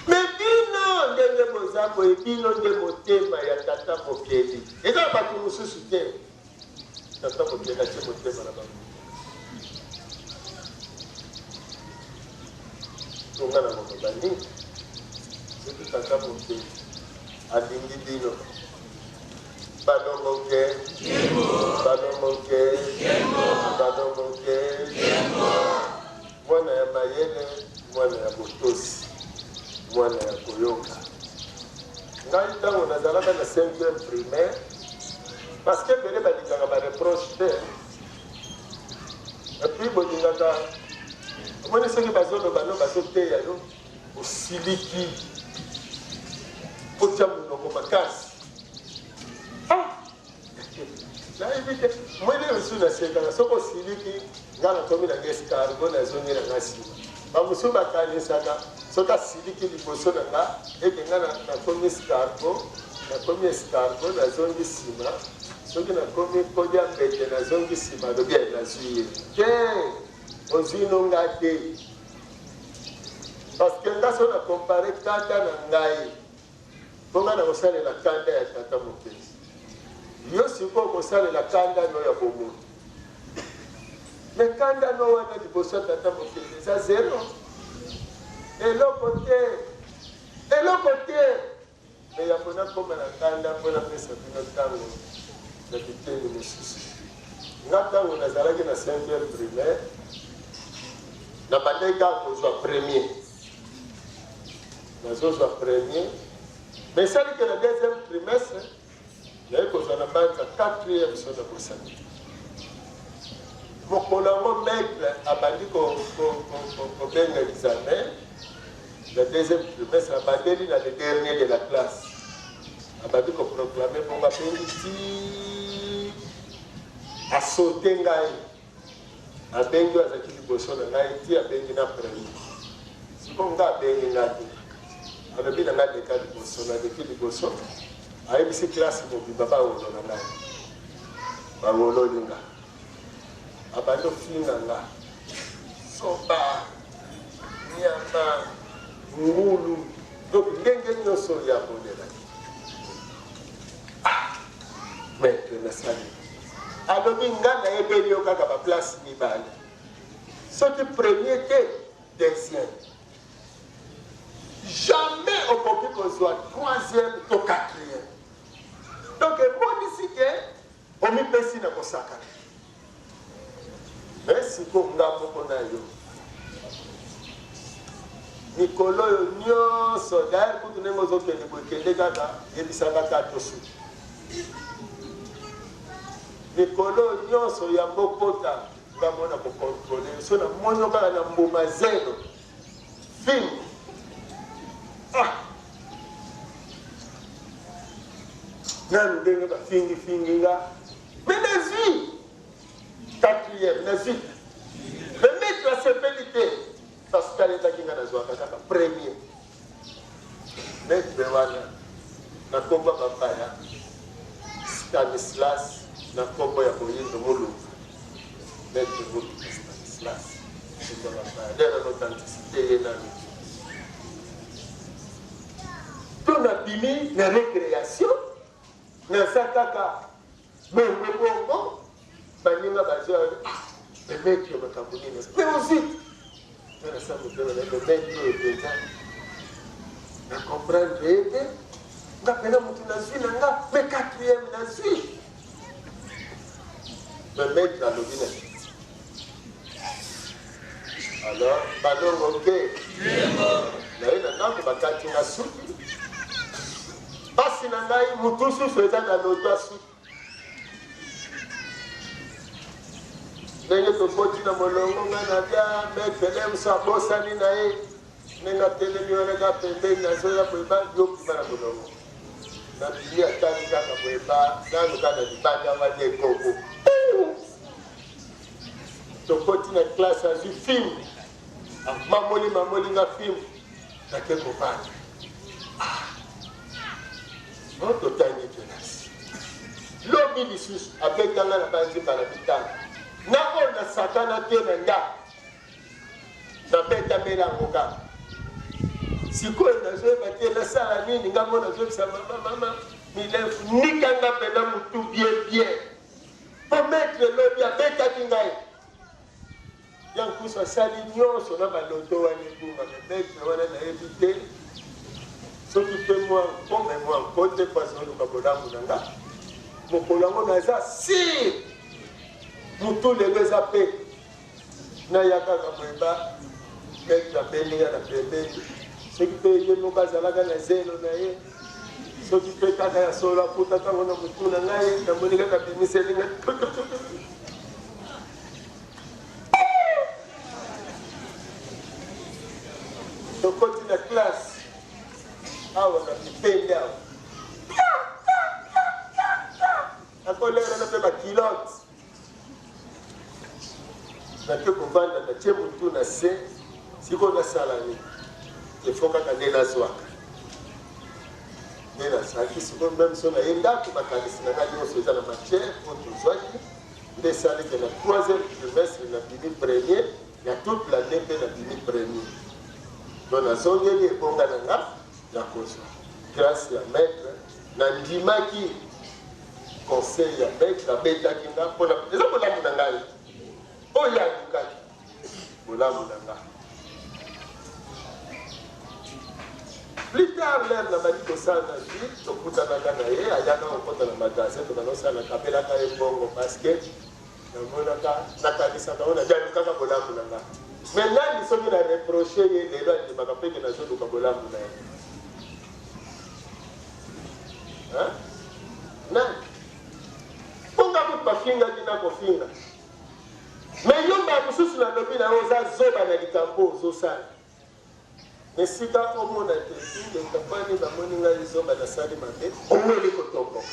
Mais bino ndenge boza boye, bino nde motema ya tata mokeli, eza na bato mosusu te. Tata mokeli atie motema na bango. Tonga na koloba nini soki tata mokeli alingi bino? Balongoke, balongoke, balongoke. Mwana ya mayele, mwana ya botosi, mwana ya koyoka. Ngai ntango nazalaka na 5e primaire, parce que ebele balingaka ba reproche te, et puis bolingaka, omoni soki bazoloba no bazoteya yo, osiliki, otia monoko makasi. Ah! Nayebi te, mwene mosusu nasekaka soki osiliki, nga nakomi na nga escargot, nazongi na nga nsima. Bamosusu bakanisaka soki asiliki liboso na nga ete nga nakomi escargot, nakomi escargot, nazongi nsima. Soki nakomi kolia mbete, nazongi nsima, alobi eh, nazwi ye te, ozwi no nga te. Parce que nga soki na compare kanda na ngai, Po nga nakosalela kanda ya Tata Mokonzi. Yo sikoyo okosalela kanda no ya bomoto. Mais kanda no wana liboso ya Tata Mokonzi eza zero. Eloko te. Eloko te. Mais yambo nakoma na kanda mpo napesa bino ntango na biteni mosusu. Nga ntango nazalaki na 5e primaire, nabandaki kaka kozwa premier. Nazozwa premier mais esali ke na deuxième trimestre naye kozwa na banza quatrième so nabosani te. Mokolo yango maître abandi kobenga examen na deuxième trimestre, abandeli na le dernier de la classe, abandi koproclame bongo, abengi ti asote ngai. Abengi oyo azalaki liboso na ngai ti abengi na premier. Sikoyo nga abengi nga te. Alobi na nga leka liboso, naleki liboso. Ayebisi classe mobimba bawolola ngai. Bawololi nga. Abandi ofinga nga. Zoba, nyama, ngulu. Donc ndenge nyonso oyo amonelaki. Ah, maître nasali. Alobi nga nayebeli yo kaka ba place mibale. Soki premier te, deuxième. Jamais okoki kozwa troisième to quatrième. Donc emonisi ke omipesi na kosakana. Mais siko nga moko na yo mikolo oyo nyonso d'ailleurs kutu ndenge ozokende boye kende kaka yebisaka kaka tosuki mikolo oyo nyonso yango kota nga mona kokontrole so namoni yo kaka na mbuma zelo film ah nanu ndenge bafingifingi nga me nazwi quatrième nazwi me maître asepeli te parce que ayebaki nga nazwaka kaka premier maître wana na nkombo ya bapaya Stanislas na nkombo ya boyindo Mulumba maître Mulumba Stanislas nkombo ya bapaya lelo na authenticité ye nanu to nabimi na récréation naza kaka bongo bongo baninga bazwa ah mais maître makambo nini mais ozwi nga nasala motema na ye mais maître oyo mpenza na comprendre ye te nga mpena motu nazwi na nga mais quatrième nazwi mais maître alobi na kiti alors balongo ke naye na ndako bakati nga suki mpasi na ngai motu susu eza na loto asuki ndenge tokoti na molongo nga na bia maître lemso abosani na ye ndenge atelemi wana ka pembeni nazoya boye ba yo bima na molongo nabimi atali kaka boye ba nanu kaka na libanda wana ekoko tokoti na classe azwi film mamoli mamoli nga film nake kovanda ah. Totangi kelasi lobi lisusu abetanga na banzi mbala mitano na oyo nasakana te na ndako nabetamela yango kaka sikoyo nazoyeba te nasala nini nga mo nazoyebisa mama mama milefu nika nga mpena motu bien bien mpo maître lobi abetaki ngai Ya nkusu asali nyonso na baloto wana ebunga me maitre wana nayebi te soki mpe mwa nko me mwa nko te mpo azoluka bolamu na nga mokolo yango naza sir motu lelo eza mpe naya kaka boye ba maitre abendi nga na pembeni soki mpe ye moko azalaka na zelo na ye soki mpe kaka ya solo akutaka yango na motu na ngai namoni kaka bimiseli ngai tokoti na classe awa na mipende awa nakolera na mpe bakilote nake kovanda natie motu na se sikoyo nasala nini efo kaka nde nazwaka nde nazalaki sikoyo meme so naye ndako makanisi na ngai nyonso eza na matière oyo tozwaki Nde esali que na troisième trimestre na bimi premier, na toute l'annee mpe na bimi premier. Donc nazongeli ebonga na nga ya kozwa grace ya maitre, na ndimaki conseil ya maitre, abetaki nga mpona eza bolamu na ngai oyo alukaki bolamu na nga. Plus tard lere nabandi kosala na ville, tokutanaka na ye, ayaka kokota na magasin, tobanda kosala, nakabelaka ye mbongo parce que namonaka, nakanisaka oyo nalukaka bolamu na nga. Mais nani soki na reproche ye lelo andimaka mpe ke nazoluka bolamu na ye? Hein? Nani? Mpo nga kutu bafingaki na kofinga. Mais yo mbala mosusu nalobi na yo oza zoba na likambo ozosala. Na esika omona te ingeta mpani bamoni ngai zoba nasali mabe, oweli kotomboka.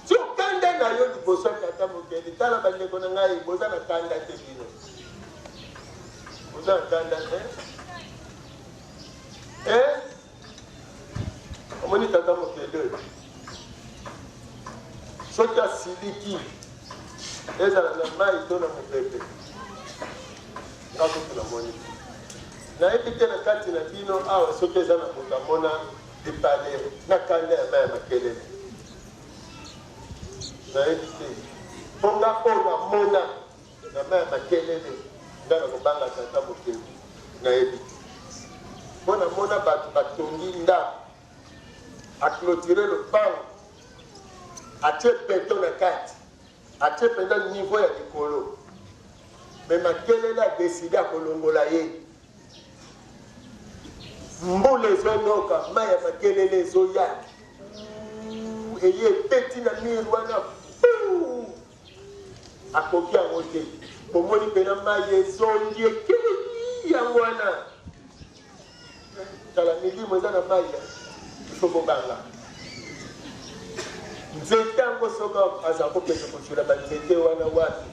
Ti okanda na yo liboso ya tata mokeli. Tala bandeko na ngai, boza na kanda te bino. Boza na kanda te? Eh? Omoni tata mokeli oyo soki asiliki ezala na mai to na mopepe nga kutu namoni te nayebi te na kati na bino awa soki eza na moto amona lipale na kanda ya mai ya makelele nayebi te. Mpo nga oyo namona na mai ya makelele, nga nakobanga tata mokeli, nayebi te. Mpo namona bato batongi ndako, a cloturer lopango, atie beton na kati, atie mpenza niveau ya likolo, mais makelele a decide akolongola ye. Mbula ezonoka, mai ya makelele ezoya, eye ebeti na mur wana, akoki yango te. Bomoni mpena mai ezongi ekei yango wana. Tala milimo eza na mai, il faut bobanga nzete yango. Soki aza kopesa kozwela banzete wana wapi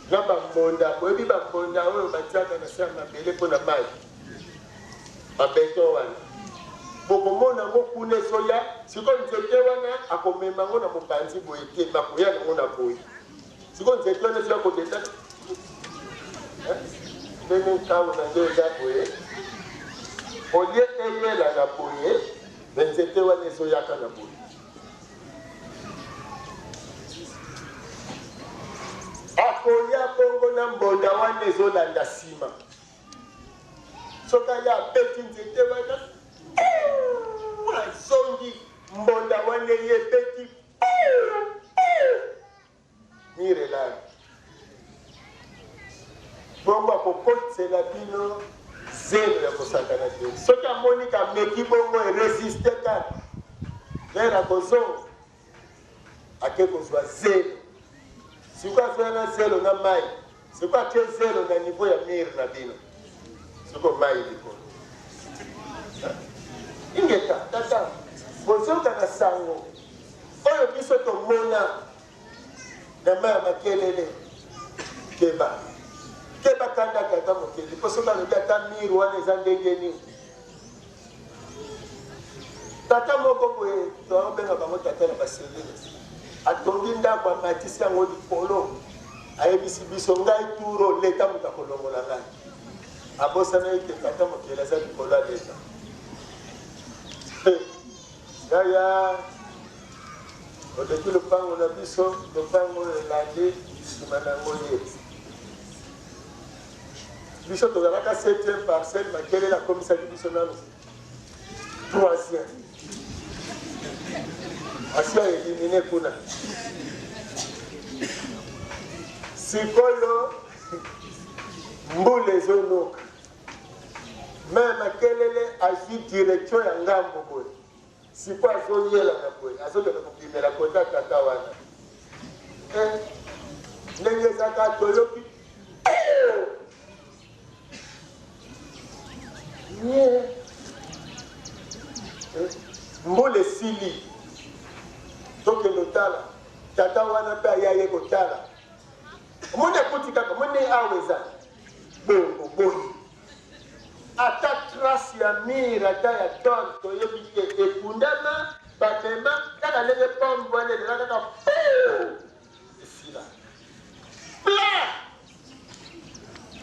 na bambonda, boyebi bambonda oyo batiaka na se ya mabele mpo na mai, babeton wana, bokomona yango kuna ezoya. Sikoyo nzete wana akomema yango na mopanzi boye te, bakoya nango na boye. Sikoyo nzete wana ezoya kodeta ndenge ntango na nde eza boye, olie eyela na boye, me nzete wana ezoyaka na boye. Akoya bongo na mbonda wana ezolanda nsima. Soki aya abeti nzete wana, azongi mbonda wana eye ebeti mirelani bongo, akokotisela bino zelo ya kosakana te. Soki amoni kameki bongo eresiste kaka vere, akozonga ake kozwa zelo. Sikoyo azoya na zelo na mai, sikoyo atie zelo na niveau ya mire na bino, sikoyo mai likolo. Ingeta tata, bozoka na sango oyo biso tomona na mai ya makelele. Keba, keba, kanda tata mokeli, mpo soki alobi ata mire wana eza ndenge nini. Tata moko boye, toabenga bango tata na baselile, atongi ndako, amatisi yango likolo, ayebisi biso: "Ngai turo leta moto akolongola ngai." Abosana ete tata mokeli aza likolo ya leta. Yaya, oleki lopango na biso, lopango oyo elandi nsima na yango ye. Biso tozalaka 7e parcelle, makelele akomisaki biso nano troisième, asi aéliminer kuna. Sikoyo mbula ezonoka, me makelele azwi direction ya ngambo boye. Sikoyo azoyela na boye, azokende kobimela kota tata wana. Ndenge ezaka, toyoki nye mbula esili, tokende otala tata wana mpe aya ye kotala. Omoni, akuti kaka, omoni awa eza bongo boye, ata trace ya mur, ata ya tôle toyebi te. Ekundama, bamema kaka ndenge pombe wana elela kaka, esila plein.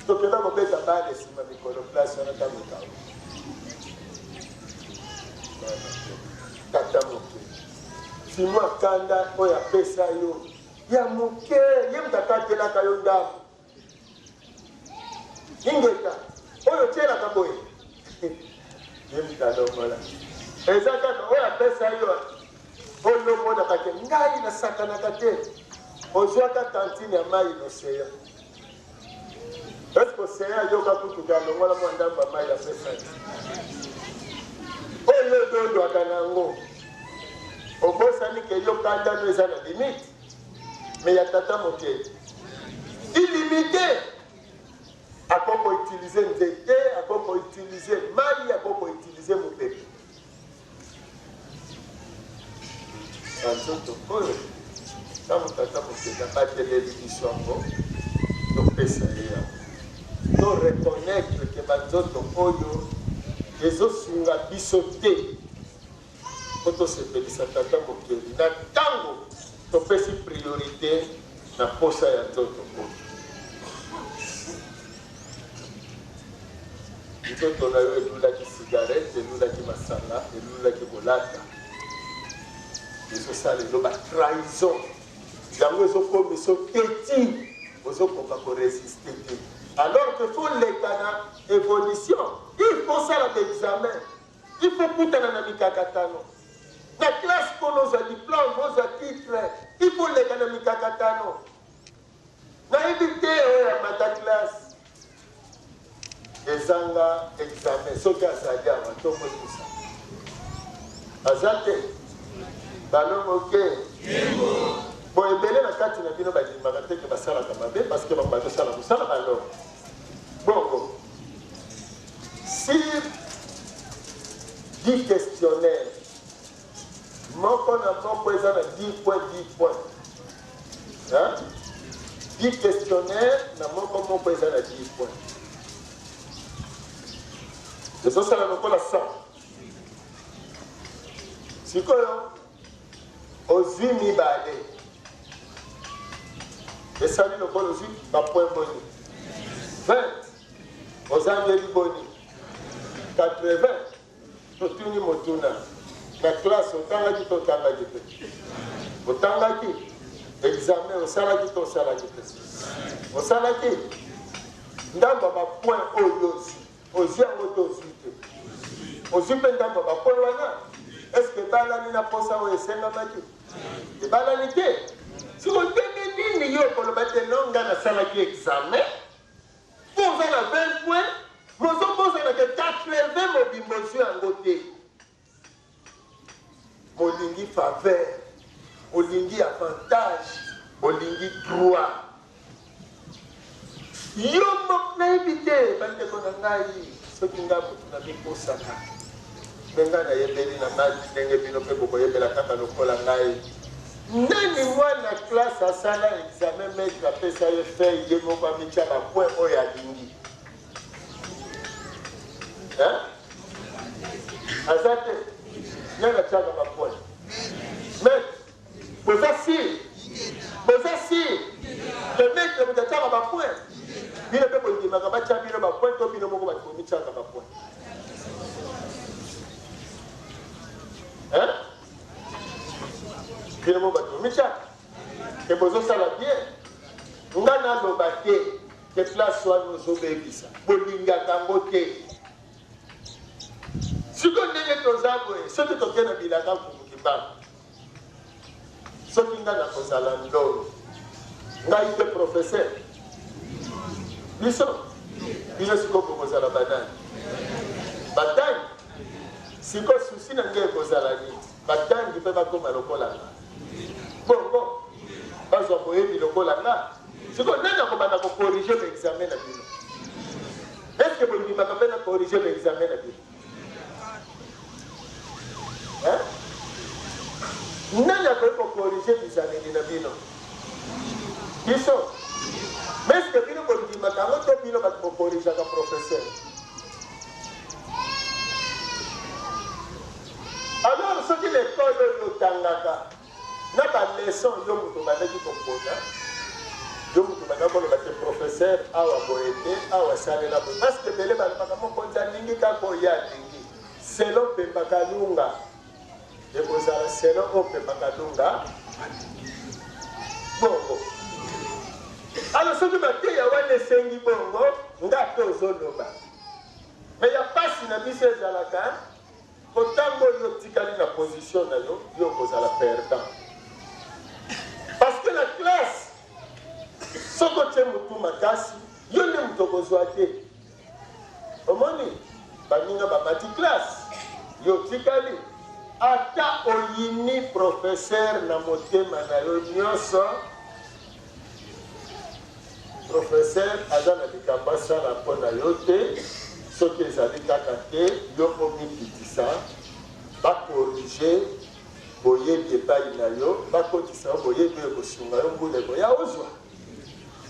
Tokenda kobeta bale nsima mikolo, place wana ntango ekau. Tata moke, simwa kanda oyo apesa yo ya moke, ye moto akatelaka yo ndambo. Ingeta oyo otielaka boye, ye moto alongola. Eza kaka oyo apesa yo, oyo omonaka te. Ngai nasakanaka te. Ozwaka tantine ya mai na océan, est-ce océan ayoka kutuka alongola mwa ndambo ya mai apesa yo? Oyo odondwaka na yango, obosani ke yo kandano eza na limite, mais ya tata mokeli illimité. Akoki koutiliser nzete, akoki koutiliser mai, akoki koutiliser mopepe. Banzoto oyo, ntango tata mokeli abateleli biso yango, topesa ye yango, to reconnaître ke banzoto oyo ezosunga biso te mpo tosepelisa tata mokeli na ntango topesi priorité na posa ya nzoto oyo. Nzoto na yo elulaki cigarette, elulaki masanga, elulaki kolata, ezosala elo batrahison. Yango ezo komisa yo teti, ozo koka ko resister te. Alors que faut leka na evolution, il faut osala ba examen, il faut okutana na mikakatano. Na classe pona ozwa diplome, ozwa titre, il faut oleka na mikakatano. Nayebi te oyo amata classe ezanga examen soki azali awa tokoyebisa aza te balongo ke bo ebele na kati na bino bandimaka te ke basalaka mabe parce que bango bazosala mosala balongo bongo sur 10 questionnaire Moko na moko eza na 10 points 10 points. Hein? 10 questionnaire na moko moko eza na 10 points. Ezosala lokola 100. Sikoyo ozwi mibale esali lokola ozwi bapoint boni 20 ozangeli boni 80 Totuni motuna, Na classe otangaki to otangaki te? Otangaki? Examen osalaki to osalaki te? Osalaki? Ndambo ya ba points oyo ozwi, ozwi yango to ozwi te? Ozwi mpe ndambo ya ba points wana? Est-ce que ebalani na posa oyo esengamaki? Ebalani te. Siko ndenge nini yo okoloba te non, ngai nasalaki examen Po oza na 20 points mais ozo bosana que 80 mobimba ozui yango te. Bolingi faveur, bolingi avantage, bolingi droit. Yo moko nayebi te bandeko na ngai soki ngai moto namikosaka me ngai nayebeli na ngai ndenge bino mpe bokoyebela kaka lokola ngai. Nani mwana classe asala examen maitre apesa ye feuille ye moko amitia ba point oyo alingi? Hein? Aza te. Nani atiaka ba point? Maitre, boza sur? Boza sur? Que maitre moto atiaka ba point? Bino pe bondimaka batia bino ba point to bino moko bato bomitiaka ba point? Hein? Bino moko bato bomitiaka ke bozosala bien. Nga naloba te ke place wana ozobebisa, bolingaka yango te. Sikoyo ndenge toza boye, soki toke na bilanga Mfumu Kimbangu, soki nga nakozala ndolo, ngai te professeur, biso bino sikoyo bokozala banani? Batangi. Sikoyo souci na ngai ekozala nini? Batangi mpe bakoma lokola nga, bongo bazwa boyebi lokola nga. Sikoyo nani akobanda ko corriger ba examen na bino? Est ce que bondimaka mpe na corriger ba examen na bino? Hein? Nani akoki ko corriger bizaleli na bino? Biso. Mais est ce que bino bondimaka yango to bino bato bo corrigeaka professeur? Alors soki l'école oyo otangaka na ba leçon yo moto obandaki kopona, yo moto obandaki koloba te professeur awa boye te, awa salela boye, parce que ebele balobaka mokonzi alingi kaka oyo ye alingi, selon Pemba Kalunga ekozala selon oyo Pemba Kalunga alingi bongo. Alors soki mateya wana esengi bongo, nga pe ozoloba. Mais ya pasi na biso ezalaka po tango yo otikali na position na yo, yo okozala perdant. Parce que na classe soki otie mutu makasi, yo nde mutu okozua te. Omoni baninga bamati classe, yo otikali. Ata oyini professeur na motema na yo nionso, Professeur aza na likambo asala mpo na yo te, soki ezali kaka te yo omikitisa, ba corriger boyebi epayi na yo, bakotisa yo boyebi oyo ekosunga yo mbula ekoya ozwa.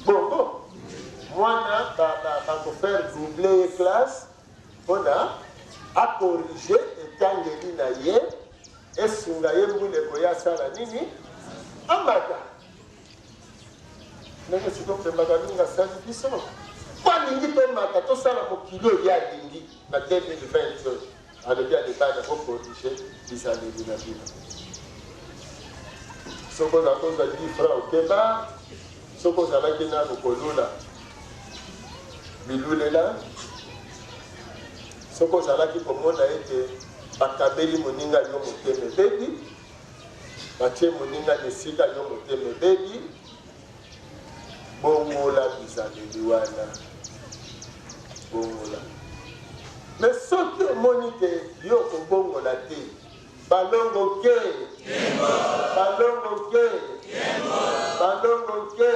Bongo mwana ba ko faire doubler ye classe mpona a corriger etangeli na ye, esunga ye mbula ekoya asala nini? Amata. Ndenge sikoyo Pemba Kalunga asali biso po alingi tomata tosala mokili oyo ye alingi na 2020 oyo alobi ale bana bo corriger bizaleli na bino. Soki ozala kozwa 10 francs oke bar, soki ozalaki nanu kolula bilulela, soki ozalaki komona ete bakabeli moninga yo motema ebebi, batie moninga na esika yo motema ebebi, bongola bizaleli wana, bongola. Mais soki omoni ke yo okobongola te, Balongo ke! Balongo ke! Balongo ke!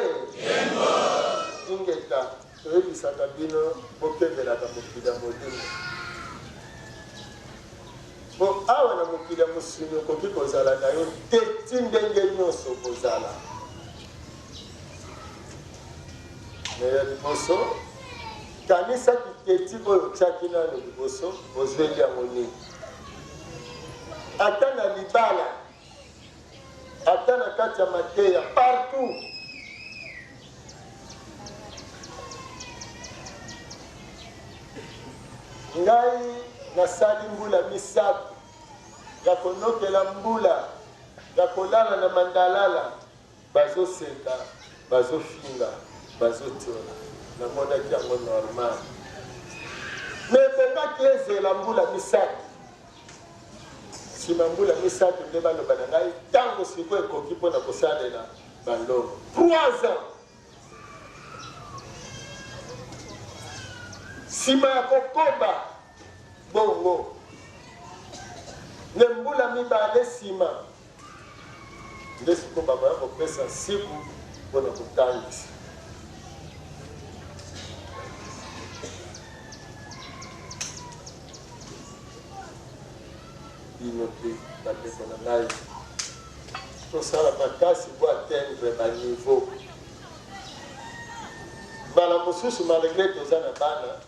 Ingeta, toyebisaka bino bokembelaka mokili ya molimo. Po awa na mokili ya mosuni okoki kozala na yo te ti ndenge nyonso okozala. Mais ya liboso, kanisa kiteti oyo otiaki nano liboso, ozweli yango nini? Ata na libala, ata na kati ya mateya, partout. Ngai nasali mbula misato ya konokela mbula ya kolala na mandalala. Bazo seka, bazo finga, bazo tiola. Namonaki yango normal. Mais ebongaki ezela mbula misato. Sima mbula misato nde baloba na ngai tango sikoyo ekoki mpo na kosalela balongo. 3 ans. Sima ya kokoba bongo nde mbula mibale sima Nde sikoyo bakoya kopesa nsiku mpo na kotangisa. Bino mpe bandeko na ngai, tosala makasi bo atteindre ba niveau. Mbala mosusu malgre toza na bana,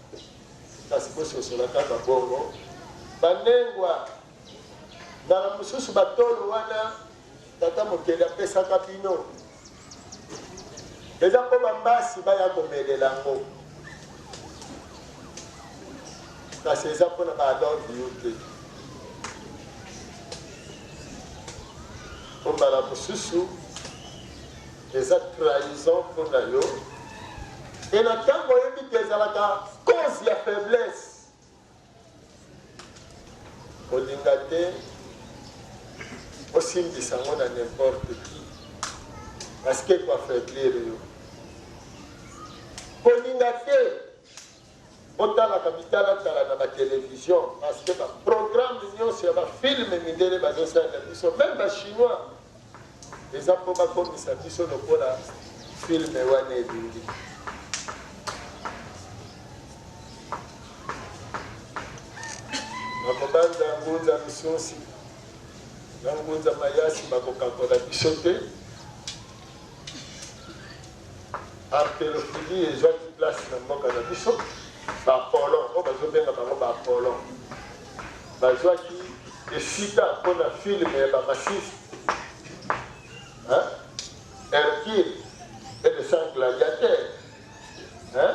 kasi bososola kaka bongo banengwa Mbala mosusu batolo wana Tata Mokeli apesaka bino eza mpo bambasi baya komelela yango, kasi eza mpo na ba I love you te. Mpo mbala mosusu eza trahison mpo na yo, e na ntango oyebi te ezalaka cause ya faiblesse. Kolinga te osimbisa yango na n'importe qui parce que eko affaiblir yo. Kolinga te otalaka bitalatala na ba television parce que ba programme nyonso ya ba film mindele bazosalela biso meme ba chinois Eza po bakomisa biso lokola film wana elingi. Nakobanza ngunza misunsi na ngunza mayasi bakokakola biso te. Artelophilie ezwaki place na mboka na biso. Ba Apollon oyo bazobenga bango ba Apollon bazwaki esika mpo na film ya ba masiste hein? Hercule et le sang gladiateur hein?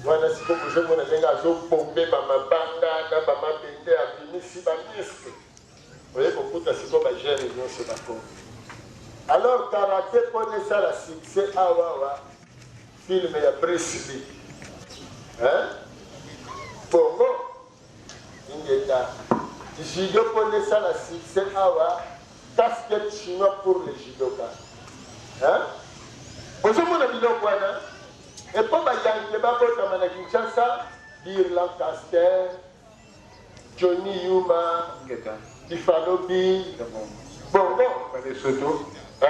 Wana sikoyo bozomona ndenge azobombe bamabanga na bamabende abimisi bamiske oye kokuta sikoyo bajeune nyonso bakomi alors karate mpo esala succès awawa film ya Bruce Lee hein? Bongo Ingeta. Judo pona esala succès awa casquette chinois pour les judoka hein? Bozomona biloko wana epo ba yanke babotama na Kinshasa Bir Lancaster Johnny Yuma Ingeta. Buffalo Bill bongo Lesotho eh,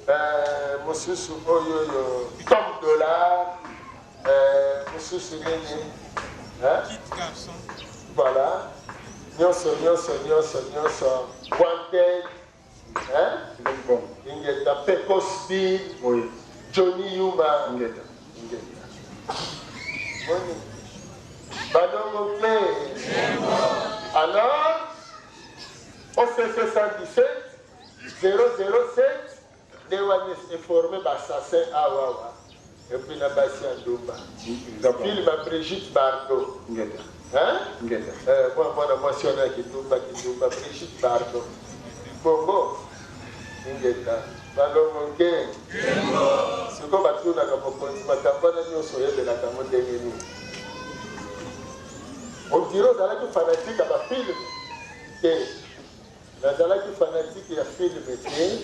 eh, mosusu oyo oyo Tom Dollar Eh, mosusu nini hein? Voilà, nyonso nyonso nyonso nyonso wanted hein? Ingeta Pecos Bill oui. Johnny Yuma Ingeta Ingeta moni balongo mpe alors OCC 117 007 Nde wana e forme ba assassin awa awa et puis na basi ya ndumba. Film ya Brigitte Bardot. Hein? Eh, mwa mwana mwasi wana ya kindumba kindumba Brigitte Bardot. Bongo. Ingeta. Malongo nke. Sikoyo batunaka mokonzi makambo wana nyonso oyebelaka yango ndenge nini? On dirait ozalaki fanatique ya ba film te. Nazalaki fanatique ya film te,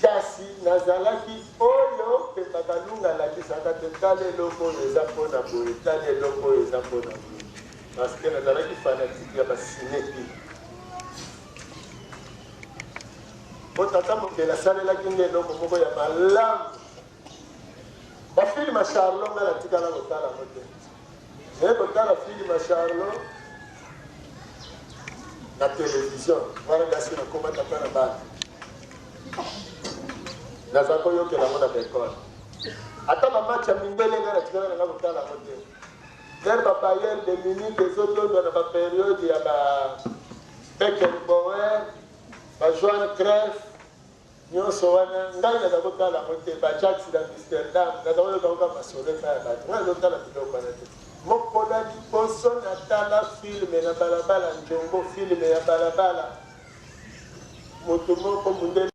kasi nazalaki oyo Pemba Kalunga alakisaka te tala eloko oyo eza mpo na boye, tala eloko oyo eza mpo na boye. Parce que nazalaki fanatique ya ba cine te. Mpo tata mokeli asalelaki nde eloko moko ya malamu. Ba film ya Charlot nga natikala kotala yango te. Naye kotala film ya Charlot na television wana kasi nakoma tata na bana naza koyokela yango na baekole ata bamatch ya mindele ngai natikala nanga kotala yango te lere ba Bayern de Munich ezodondwa na baperiode ya ba Beckenbauer ba Johan Cruyff Nionso wana ngai naza kotala yango te, ba Jacks d'Amsterdam naza koyoka yango kaka masolo epai ya bato, ngai nazotala biloko wana te. Mokolo ya liboso natala film na balabala Ndjongo, film ya balabala, moto moko mundele.